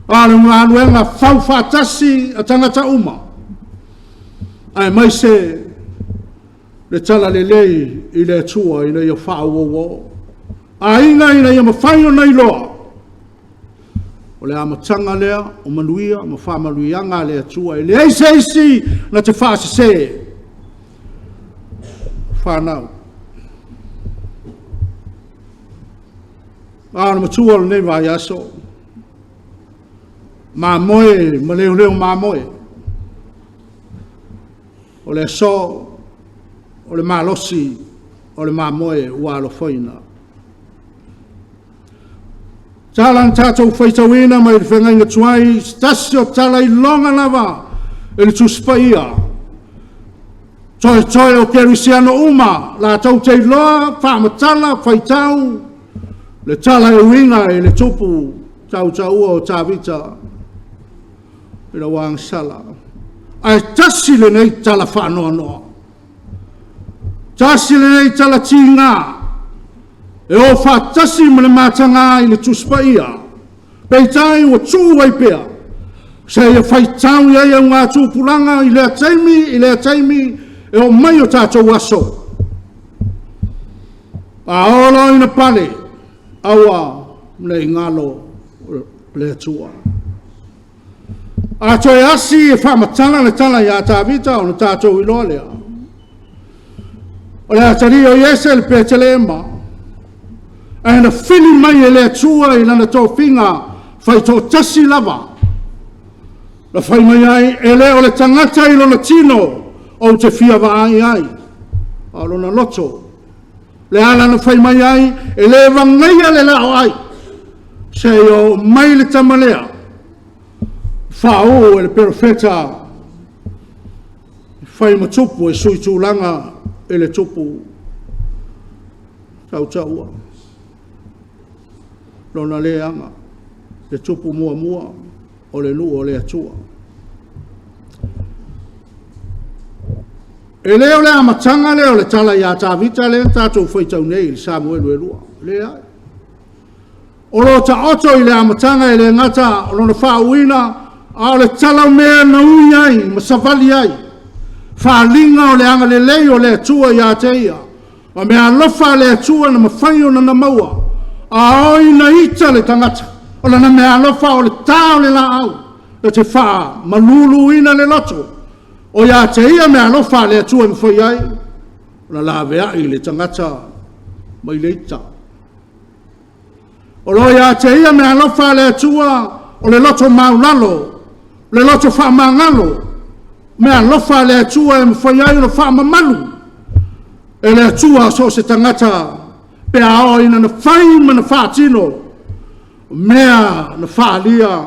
A o le galuega faufaatasi a tagata uma, aemaise le talalelei i le Atua ina ia faaauau. Aiga ina ia mafai ona iloa. O le amataga lea o manuia ma faamanuiaga a le Atua, e leai se isi na te faasese, o fanau. A o le matua o lenei vaiaso, mamoe ma leoleo mamoe. O le aso, o le malosi o le mamoe ua alofaina. O tala na tatou faitauina mai le feagaiga tuai, o se tasi o tala iloga lava e le Tusi Paia, toetoe o kerisiano uma latou te iloa, faamatala, faitau le tala e uiga i le tupu tautaua o Tavita i lau agasala. Ae tasi lenei tala faanoanoa, tasi lenei tala tiga, e o faatasi ma le mataga i le Tusi Paia, peitai ua tuu ai pea, seia faitau i ai augatupulaga i lea taimi, i lea taimi, e oo mai i o tatou aso. A oo loa ina pale, aua ne i galo le Atua. A toe asi e faamatala le tala ia Tavita ona tatou iloa lea, o le atalii o Iese i Petelema, ae na fili mai e le Atua i lana tofiga faitoatasi lava, na fai mai ai, “E le o le tagata i lona tino ou te fia vaai ai, a o lona loto.” O le ala na fai mai ai, e le vagaia le laoai seia oo mai le tama lea, faauu e le perofeta e fai ma tupu e suitulaga i le tupu tautaua, lona leaga, le tupu muamua o le nuu o le Atua. E le o le amataga lea o le tala ia Tavita lea na tatou faitau nei i Samuelu 2, leai. O lo o taoto i le amataga e le gata o lona faauuina, a o le tala o mea na ui ai ma savali ai, faaaliga o le agalelei o le Atua ia te ia, ma meaalofa a le Atua na mafai ona ia maua. A oo ina ita le tagata, o lana meaalofa o le ta o le laau e te faamaluluina le loto, o ia te ia meaalofa a le Atua e mafai ai ona laveai le tagata mai le ita. O lo o ia te ia meaalofa a le Atua, o le loto maualalo, le loto faamagalo, meaalofa a le Atua e mafai ai ona faamamalu e le Atua so o se tagata pe a oo ina na fai ma na faatino mea na faaalia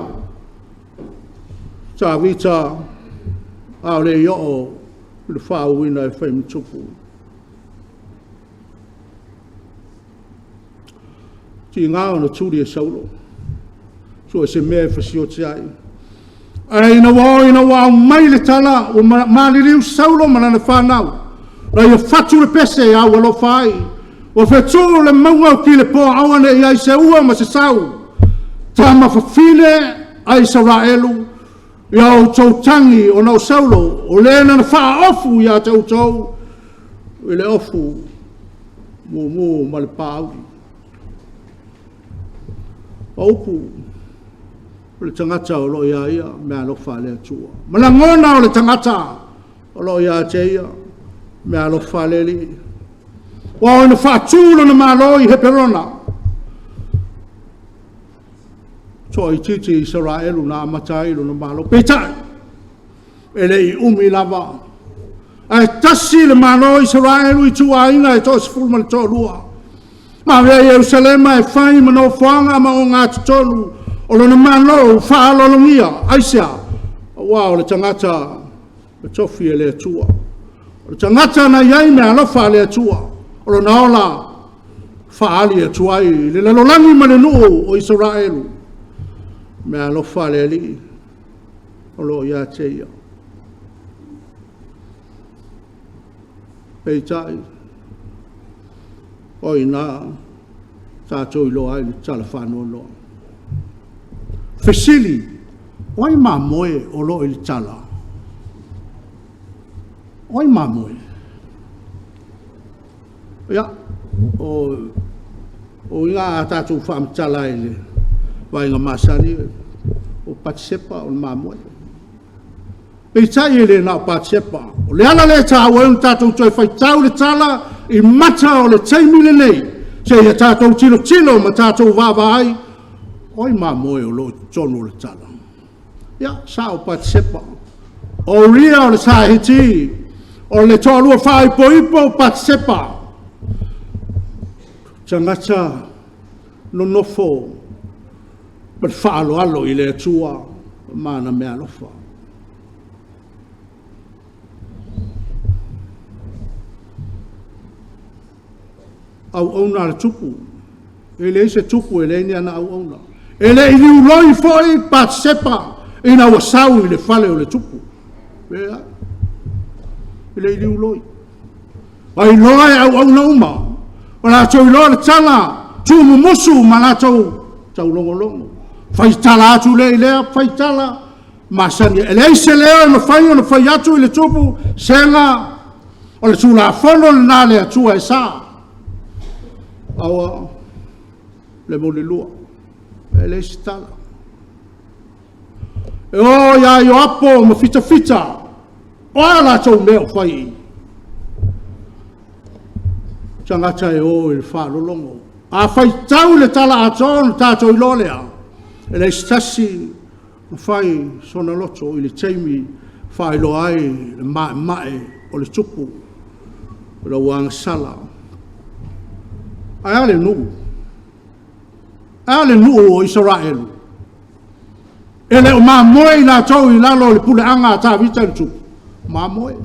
Tavita a o le i oo i le faauuina e fai ma tupu. E tiga ona tuli e Saulo, sue se mea e fasioti ai. Ae ina ua oo ina ua aumai le tala ua maliliu Saulo ma lana fanau, ina ia fatu le pese e aualofa ai, ua fetuu le mauga o Kilepoa aua ne i i ai se ua ma se sau, tama fafine a Isaraelu, ia outou tagi ona o Saulo, o le na faaofu ia te outou i le ofu mumu ma le pauli. O upu o le tagata o lo o ia ia meaalofa a le Atua, ma lagona o le tagata o lo o ia te ia meaalofa a le Alii. Ua oo ina faatu lona malo i Heperona, toaitiiti Isaraelu na amata ai lona malo. Peitai, e le i umi lava, ae tasi le malo o Isaraelu i ituaiga e toa-12, ma avea Ierusalema e fai ma nofoaga ma ogatotonu o lona malo ua faaaloalogia. Aisea? Aua o le tagata na tofi e le Atua. O le tagata na i ai meaalofa a le Atua, o lona ola e faaali atu ai i le lalolagi ma le nuu o Isaraelu, meaalofa a le Alii o lo o ia te ia. Peitai, o i ina tatou iloa ai le tala faanoanoa. Fesili, o ai mamoe o lo o i le tala? O ai mamoe? Ia, o uiga a tatou faamatala i le vaaiga masani, Patisepa o le mamoe. Peitai e le na o Patisepa. O le ala lea e taua ai ona tatou toe faitau le tala i mata o le taimi lenei, seia tatou tilotilo ma tatou vaavaai, o ai mamoe o lo o i totonu o le tala? Ia, sao Patisepa, o Uria o le sa Hiti, o le toalua faaipoipo o Patisepa, tagata nonofo ma le faaaloalo i le Atua ma ana meaalofa. Auauna a le Tupu, e leai se Tupu e leai ni ana auauna. E le i liuloi foi Patisepa ina ua sau i le fale o le Tupu, leai, e le i liuloi. Na iloa e auauna uma, ua latou iloa le tala tuumumusu ma latou taulogologo, faitala atu lea i lea faitala masani. E leai se leo e mafai ona fai atu i le tupu, sega o le Tulafono lena a le Atua e sa. Aua le mulilua. E leai se tala. E oo ia Ioapo ma fitafita, o a latou mea o fai i i? O tagata e o i le faalologo. A faitau le tala atoa ona tatou iloa lea, e leai se tasi na fai sona loto i le taimi na faailoa ai le maemae o le tupu, o le ua agasala. Ae a le nuu? Ae a le nuu o Isaraelu? E le o mamoe i latou i lalo o le puleaga a Tavita le tupu? Mamoe. O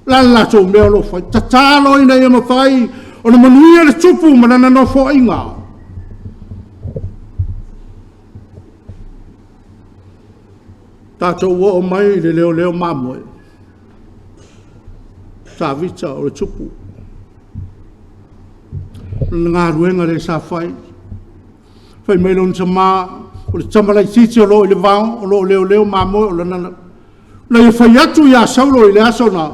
le a le latou mea o lo o fai? Tatalo ina ia mafai ona manuia le tupu ma lana nofoaiga. Tatou oo mai i le leoleo mamoe. O Tavita o le tupu. O lana galuega lea sa fai. Fai mai lona tama, o le tama laitiiti o lo o i le vao o lo o leoleo mamoe. Na ia fai atu ia Saulo i le aso na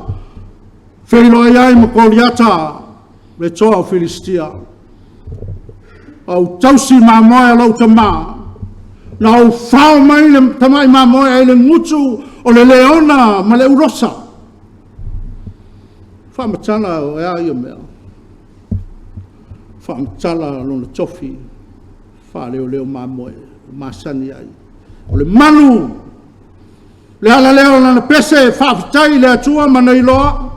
feiloai ai ma Koliata le toa o Filistia, “Ua ou tausi mamoe a lou tama, na ou fao mai le tamai mamoe ai le gutu o le leona ma le ulosa.” Faamatala e a ia mea? Faamatala lona tofi faaleoleo mamoe ua masani ai. O le malu, o le ala lea o lana pese faafetai i le Atua ma na iloa,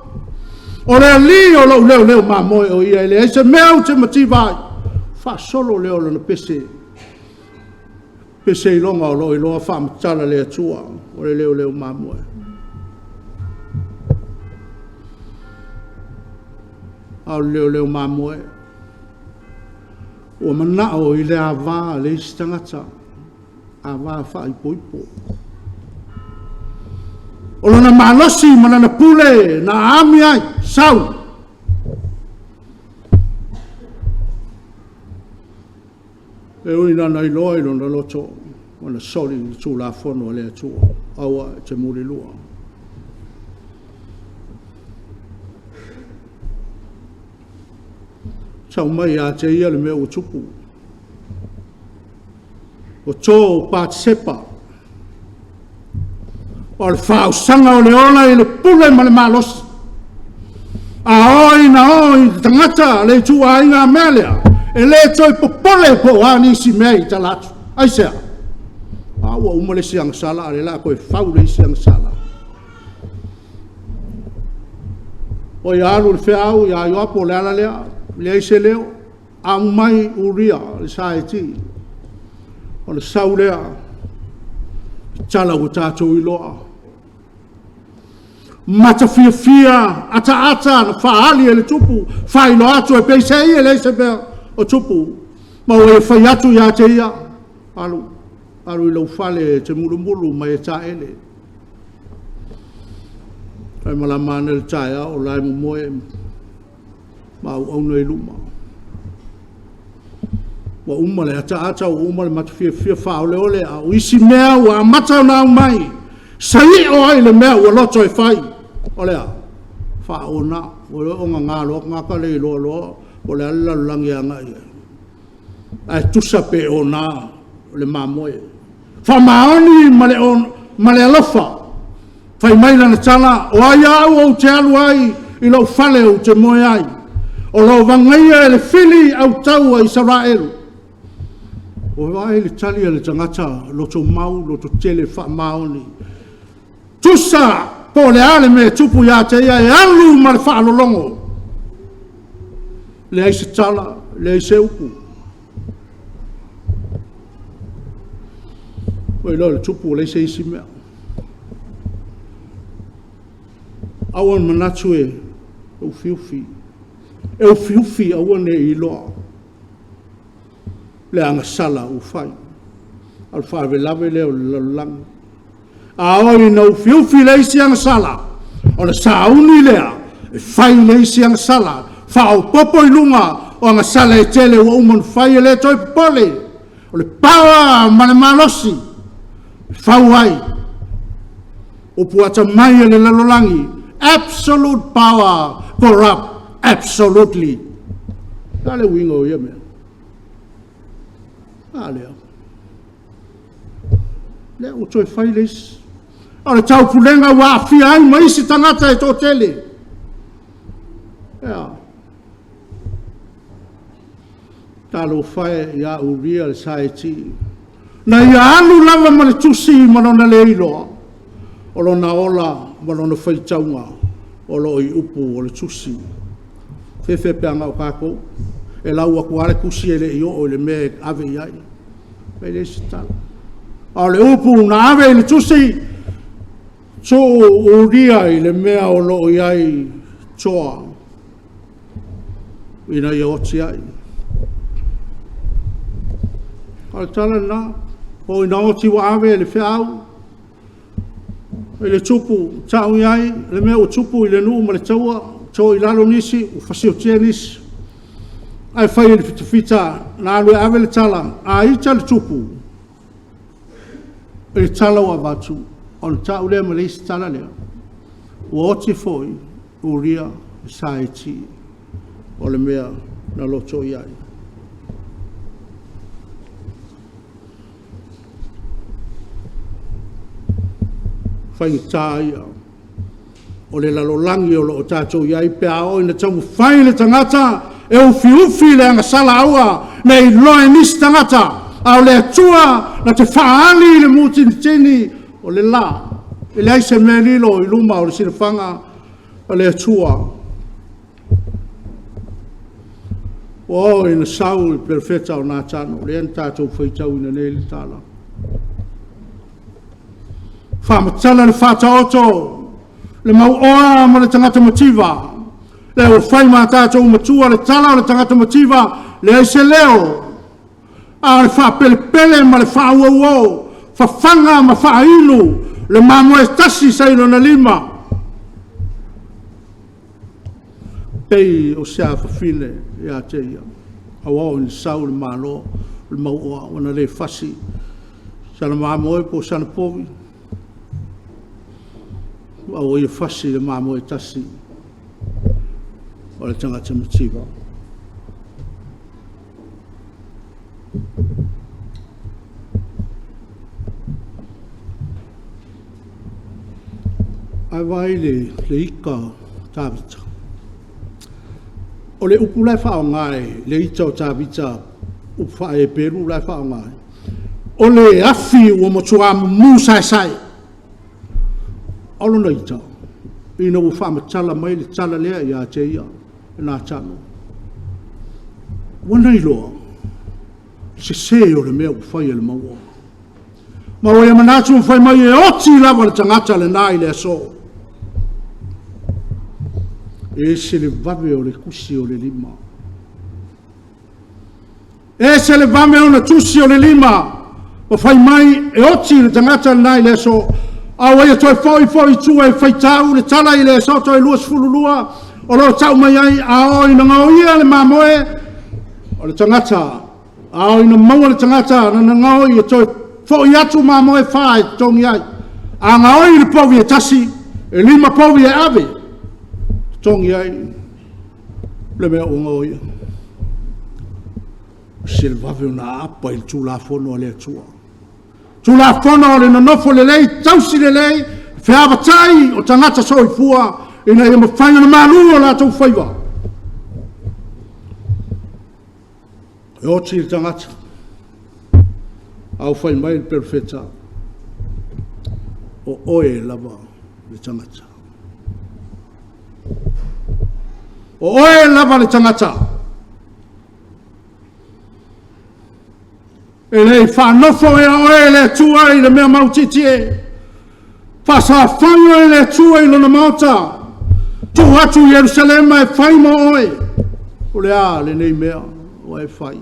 o le Alii o lou leoleo mamoe o Ia, e leai se mea ou te mativa ai. Faasolo lea o lana pese, pese iloga o lo o iloa faamatala le Atua o le leoleo mamoe. A o le leoleo mamoe, ua manao i le ava a le isi tagata, ava faaipoipo. O lona malosi ma lana pule na aami ai, sau. E ui ina na iloa i lona loto ua na soli le tulafono a le Atua, aua e te mulilua. Tau mai ia te ia le mea ua tupu. Ua to Patisepa, o le faaosaga o le ola i le pule ma le malosi. A oo ina oo i le tagata le ituaiga mea lea, e le toe popole po o a nisi mea i tala atu. Aisea? A ua uma le isi agasala a o lea o le a toe fau le isi agasala. Oi alu le feau ia Ioapo, o le ala lea, leai se leo, aumai Uria le sa Iti, ona sau lea, tala ua tatou iloa. Matafiafia ataata na faaali e le tupu, faailoa atu e peiseai e leai se mea o tupu, ma ua e fai atu ia te ia, alu, alu i lou fale e te mulumulu ma e taele. Ae malama ane le taeao o la e momoe ma auauna i luma. Ua uma le ataata ua uma le matafiafia faaoleole, a o isi mea ua amata ona aumai, saio ai le mea ua loto e fai. O le a? Faaona. Ua iloa o gaga loa tagata le iloa loa po o le a le lalolagi e agai i ai, ae tusa pe ona le mamoe. Faamaoni ma le alofa. Fai mai lana tala, “O ai au ou te alu ai i lou fale ou te moe ai? O lo o vagaia e le fili autau a Isaraelu.” Ua vaai i le tali a le tagata lotomau, lototele, faamaoni. Tusa po o le a le mea e tupu ia te ia, e alu ma le faalologo, leai se tala, leai se upu. Ua iloa e le tupu ua leai se isi mea. Aua le manatu e ufiufi, e ufiufi aua ne i iloa le agasala ua fai, a o le faalavelave lea o le lalolagi. A oo ina ufiufi le isi agasala, ona sauni lea e fai le isi agasala, faaopoopo i luga o agasala e tele ua uma ona fai, e le toe popole, o le power ma le malosi e fau ai. O upu atamai i le lalolagi, absolute power corrupt absolutely. O le a le uiga o ia mea? A lea. O lea ua toe fai le isi. O le taupulega ua aafia ai ma isi tagata e toatele. Ioe. Talofa e ia Uria le Saiti, na ia alu lava ma le tusi ma lona le iloa, o lona ola ma lona faitauga o lo o i upu o le tusi. E feafea pe ana o tatou, e lau atu lava le tusi e le i oo i le mea e ave i ai, e leai se tala. A o le upu na ave i le tusi, tuu Uria i le mea o lo o i ai toa ina ia oti ai. O le tala lena, ua oo ina oti ua ave le feau i le tupu, tau i ai le mea ua tupu i le nuu ma le taua, to i lalo nisi ua fasiotia nisi. Ae fai e le fitafita na alu e ave le tala, a ita le tupu i le tala ua avatu, ona tau lea ma le isi tala lea, ua oti foi Uria le Saiti, o le mea na loto i ai. O faigata ia o le lalolagi o lo o tatou i ai pe a oo ina taumafai le tagata e ufiufi le agasala, aua ne i iloa e nisi tagata, a o le Atua na te faaali i le mutinitini o le la. E leai se mea e lilo i luma o le silafaga a le Atua. Ua oo ina sau le Perofeta o Natano, lea na tatou faitauina nei le tala, faamatala le Faataoto, le mauoa ma le tagata mativa, le ua fai ma tatou matua le tala o le tagata mativa, leai se leo, a o le faapelepele ma le faauouo, fafaga ma faainu le mamoe tasi sa i lona lima, e pei o se afafine ia te ia. Ae ua oo ina sau le malo o le mauoa ua na le fasi sana mamoe po o sana povi, a ua ia fasi le mamoe tasi o le tagata mativa. Ae vaai i le ita o Tavita. O le upu la e faaaoga i le ita o Tavita, upu faa-Heperu la e faaaoga ai, o le afi ua matua mumu saesae. A o lona ita, ina ua faamatala mai le tala lea ia te ia e Natano, ua ia iloa, le sese o le mea ua fai e le mauoa. Ma ua ia manatu ma fai mai, e oti lava le tagata lena i le aso. E ese le vave o le tusi o le lima. E ese le vave ona tusi o le lima ma fai mai e oti le tagata lena i le aso. A ua ia toe foi foi i tua e faitau le tala i le Esoto 22, o lo o tau mai ai, a oo ina gaoia le mamoe o le tagata, a oo ina maua le tagata lana gaoi, e toe foi atu mamoe e fa e totogi ai. A gaoi i le povi e tasi, e 5 povi e ave e totogi ai le mea ua gaoia. E ese le vave ona aapa i le Tulafono a le Atua. Tulafono o le nonofo lelei, tausi lelei, feavatai o tagata soifua ina ia mafai ona malu o latou faiva. E oti le tagata, a ua fai mai le perofeta, o oe lava le tagata. O oe lava le tagata. E le i faanofo ea oe e le Atua i le mea mautietie, faasafai oe e le Atua i Lona maota, tuu atu Ierusalema e fai mo oe. O le a lenei mea ua e fai?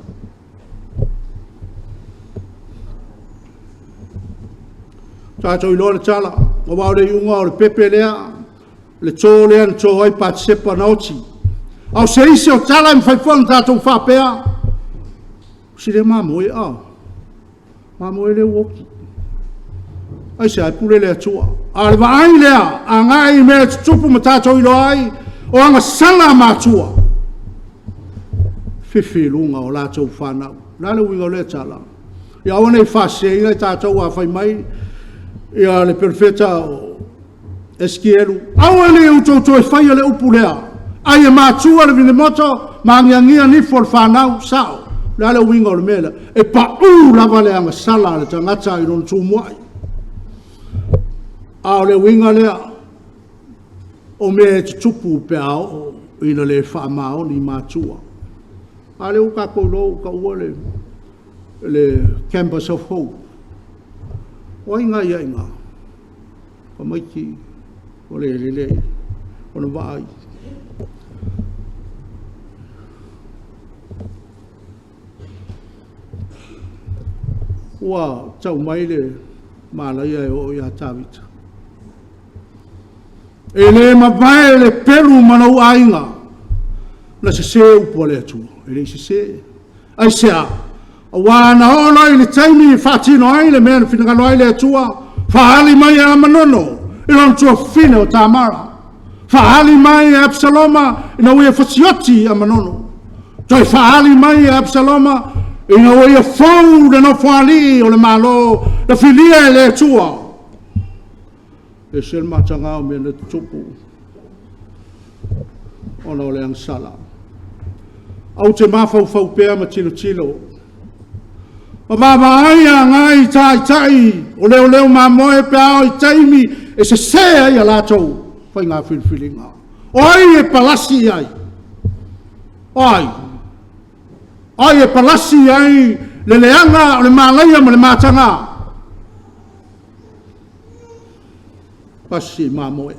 Ua tatou iloa le tala, aua o le iuga o le pepe lea, le to lea na to ai Patesepa na oti. A o se isi o tala e mafai foi ona tatou faapea, o si lea mamoe a, mamoe lea ua oti. Aisea? E pule le Atua. A o le vaai lea agai i mea e tutupu ma tatou iloa ai, o agasala a matua, fifi i luga o latou fanau. O le a le uiga o lea tala? Ia aua ne i faaseseina i tatou a fai mai ia le perofeta o Esikielu, aua ne i outou toe faia le upu lea, ai e matua le vinemoto ma agiagia nifo o le fanau. Sao. O le a le uiga o le mea lea? E pau lava le agasala a le tagata i lona tumuai. A o le uiga lea, o mea e tutupu pe a oo ina le faamaoni matua. A lea ua tatou iloa ua taua le Campus of Hope. O ai na i ai i ina? Tamaiti ua le lelei ona vaai. Ua tau mai le malaia e oo ia Tavita. E le mavae le pelu ma lou aiga. Na sese upu a le Atua? E le i sese. Aisea? Aua na oo loa i le taimi e faatino ai le mea na finagalo ai le Atua, faaali mai e Amanono i lona tuafafine o Tamara, faaali mai e Apisaloma ina ua ia fasioti Amanono, toe faaali mai e Apisaloma ina ua ia fou le nofoalii o le Malo na filia e le Atua. E ese le mataga o mea na tutupu ona o le agasala. Ou te mafaufau pea ma tilotilo ma vaavaai agai i taitai o leoleo mamoe pe a oo i taimi e sese ai a latou faiga filifiliga. O ai e palasi i ai? O ai? O ai e palasi i ai le leaga o le malaia ma le mataga? Pasi mamoe.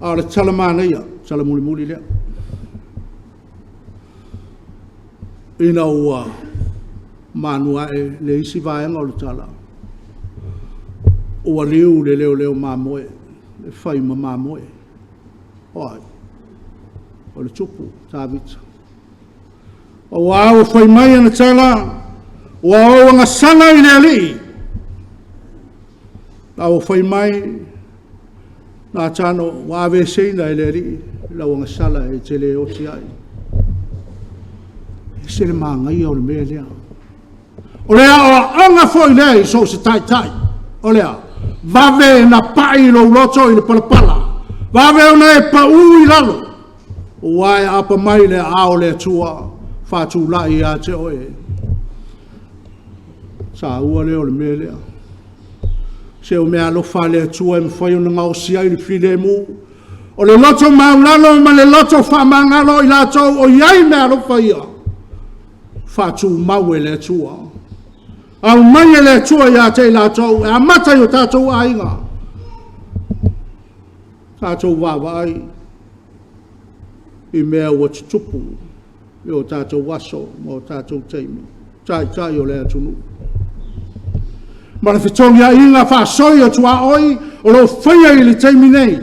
A o le tala manaia, tala mulimuli lea. Ina ua manu ae le isi vaega o le tala, ua liu le leoleo mamoe e fai ma mamoe. O ai? O le tupu Tavita. Aua ua fai mai ana tala, ua ou agasala i le Alii, a ua fai mai Natano, ua aveeseina e le Alii lau agasala e te le oti ai. E ese le manaia o le mea lea. O le aoaoga foi lea i so o se taitai. O le a? Vave ona pai lou loto i le palapala, vave ona e pau i lalo, aua e aapa mai le aao o le Atua faatulai ia te oe. Taua lea o le mea lea. Se o meaalofa a le Atua e mafai ona gaosi ai le filemu. O le loto maualalo ma le loto faamagalo o i latou o i ai meaalofa ia, faatumau e le Atua. Aumai e le Atua ia te i latou e amata i o tatou aiga. Tatou vaavaai i mea ua tutupu i o tatou aso ma o tatou taimi, taitai o le atunuu. Ma le fetogiaiga faasoi o tuaoi o lo o faia i le taimi nei.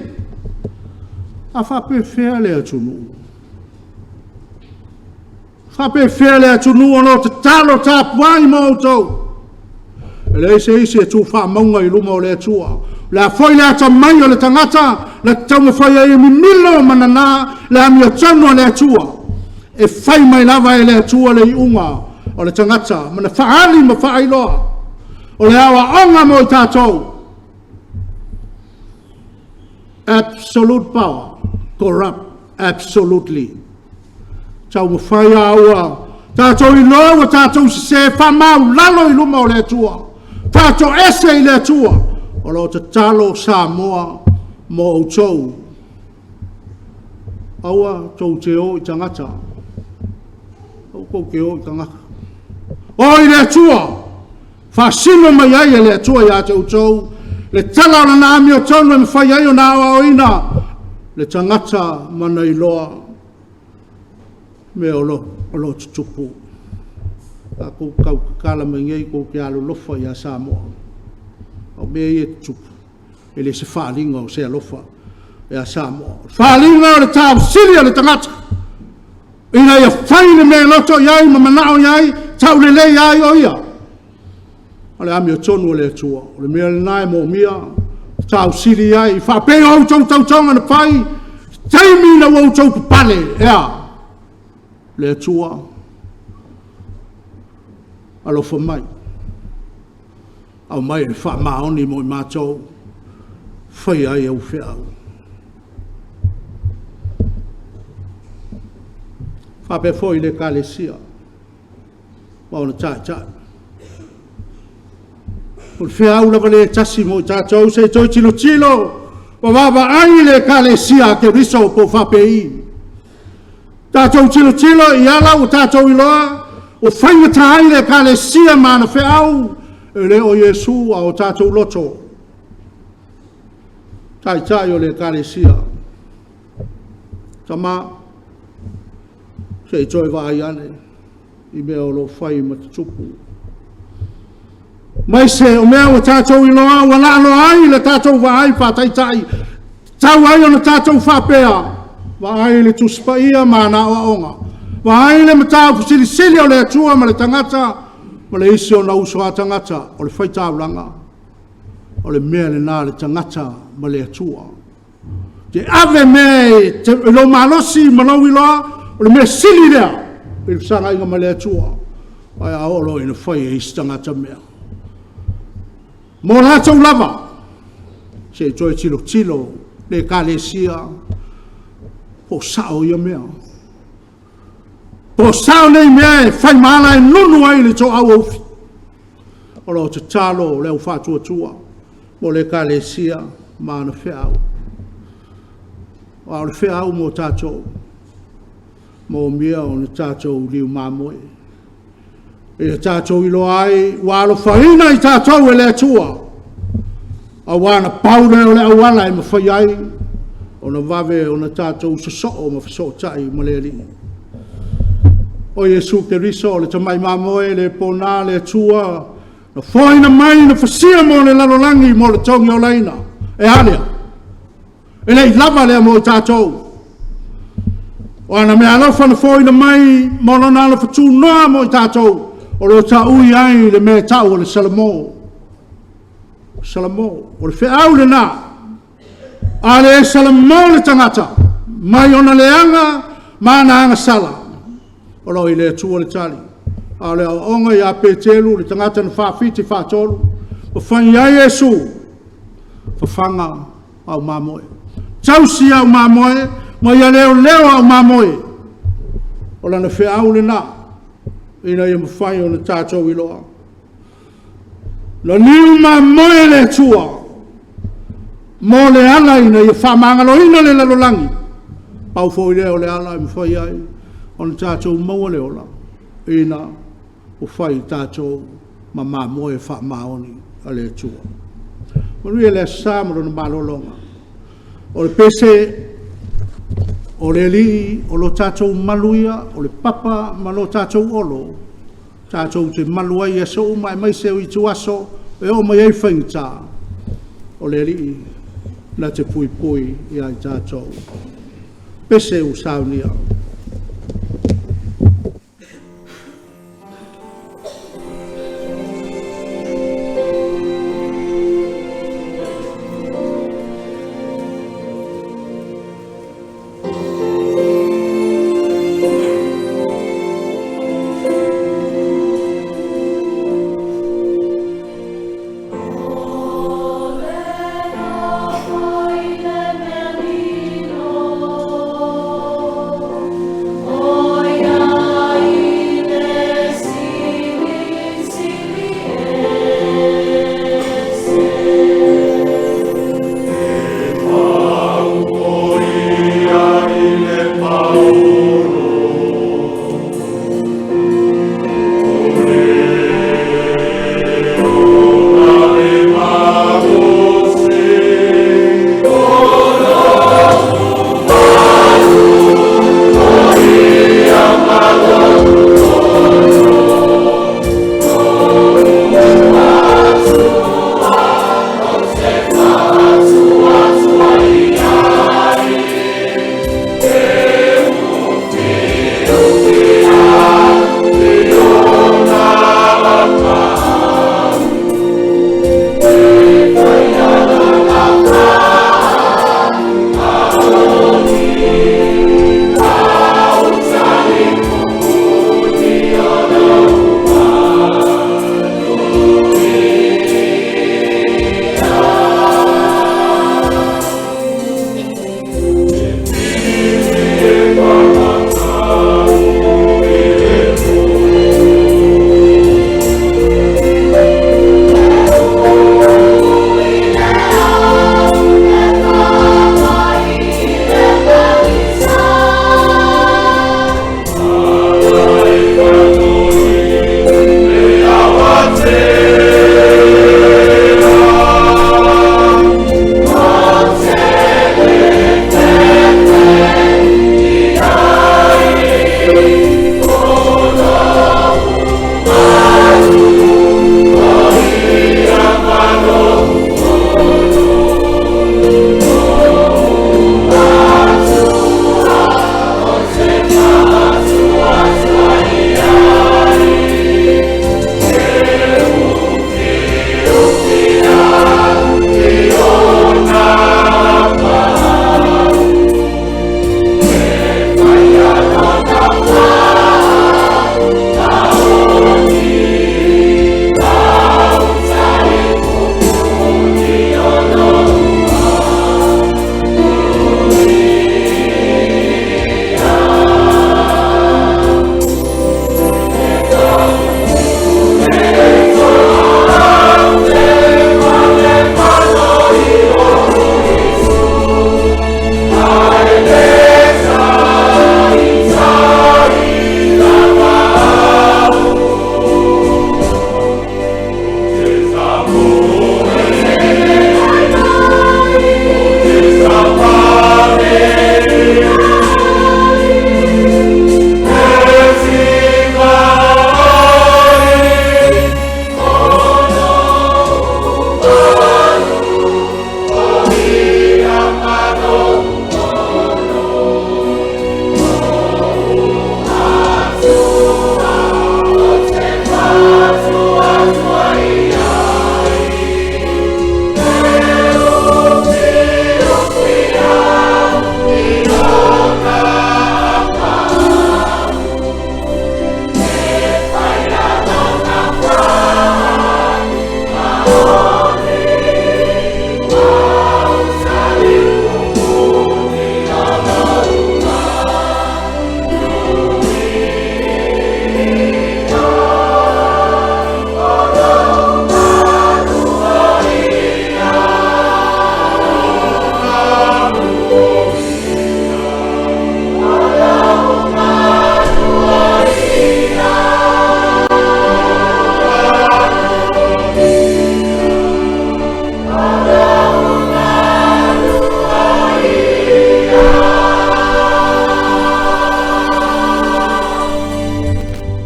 A faapefea le atunuu? Faapefea le atunuu o lo o tatalo tapuai mo outou? E leai se isi e tu faamauga i luma o le Atua. O le a foi le atamai o le tagata na te taumafai ai e mimilo ma nana le amiotonu a le Atua, e fai mai lava e le Atua le iuga. o le tagata ma na faaali ma faailoa, o le aoaoga mo i tatou, absolute power corrupt absolutely. Taumafai lava ua tatou iloa ua tatou sese, faamaualalo i luma o le Atua, faatoese i le Atua. O lo o tatalo Samoa mo outou. Aua tou te o i tagata, aua tou te o i tagata. O i le Atua, faasino mai ai e le Atua ia te outou le tala o Lana amiotonu e mafai ai ona aoaoina le tagata ma ona iloa mea o lo o tutupu. Tatou tau tatala mai nei tou te alolofa ia Samoa, a o mea ia e tutupu, e le o se faaaliga o se alofa ia Samoa. O le faaaliga o le taufili o le tagata, ina ia fai le mea e loto i ai ma manao i ai, taulelei ai o ia. O le amiotonu a le Atua, o le mea lena e manaomia, tausili ai, faapei o a outou tautoga na fai, i taimi ina ua outou papale, e a? Le Atua, alofa mai, aumai le faamaoni mo i matou, e faia ai au feau. E faapea foi i le Ekalesia ma ona taitai. O le feau lava lea e tasi mo i tatou, se i toe tilotilo ma vaavaai i le Ekalesia a Keriso po o faapei. Tatou tilotilo i ala ua tatou iloa ua faigata ai le Ekalesia ma ana feau, e le o Iesu a o tatou loto. Taitai o le Ekalesia, tama, se i toe vaai ane i mea o lo o fai ma tutupu, aemaise o mea ua tatou iloa ua laaloa ai le tatou vaai faataitai, e tatau ai ona tatou faapea, vaai i le Tusi Paia ma ana aoaoga, vaai le Mataupu Silisili o le Atua ma le tagata ma le isi ona uso a tagata, o le faitaulaga, o le mea lena a le tagata ma le Atua. E te ave mea i lou malosi ma lou iloa, o le mea sili lea i le fesagai ma le Atua. Ae a oo loa ina fai e isi tagata mea mo latou lava, se i toe tilotilo le Ekalesia po o sao ia mea. Po o sao nei mea e fai ma ala e nunu ai le toauoufi. O lo o tatalo le au faatuatua mo le Ekalesia ma ana feau. A o le feau mo tatou, manaomia ona tatou liu mamoe, ia tatou iloa ai ua alofaina i tatou e le Atua, aua na pau lea o le auala e mafai ai ona vave ona tatou sosoo ma fesootai ma le Alii. O Iesu Keriso o le tamai mamoe e le pona le Atua, na foaina mai na fasia mo le lalolagi mo le togiolaina. E a lea? E le i lava lea mo i tatou. O ana meaalofa na foaiina mai ma Lona alofa tunoa mo i tatou, o lo o taui ai le mea e tau o le Salamo. Salamo, o le feau lena. A le Salamo le tagata mai ona leaga ma ana agasala, o lo o i le Atua le tali. A o le aoaoga ia Peteru, le tagata na faafiti faatolu, na fai i ai Iesu, fafaga au mamoe, tausi au mamoe, ma ia leoleo au mamoe. O lana feau lena, ina ia mafai ona tatou iloa. Na liu mamoe le Atua mo Leala ina ia faamagaloina le lalolagi, pau foi lea o le ala e mafai ai ona tatou maua le ola, ina ua fai tatou ma mamoe faamaoni a le Atua. Manuia le Aso Sa ma lona malologa. O le pese, o le Alii o lo tatou malu ia, o le papa ma lo tatou olo, tatou te malu ai i aso uma aemaise o ituaso e oo mai ai faigata, o le Alii na te puipui ia i tatou. Pese ua saunia.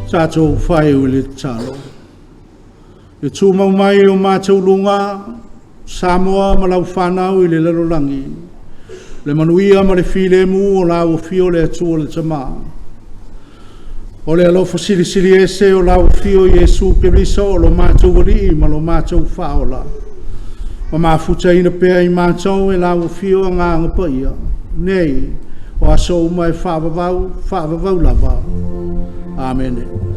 Tatou faaiu i le tatalo. Le tumau mai o matou luga, Samoa ma lau fanau i le lalolagi, le manuia ma le filemu o lau Afio le Atua le Tama, o le alofa Silisili Ese o lau Afio Iesu Keriso o lo matou Alii ma lo matou Faaola, ma mafutaina pea i matou e lau Afio Agaga Paia, nei o aso uma e faavavau, faavavau lava. Amene.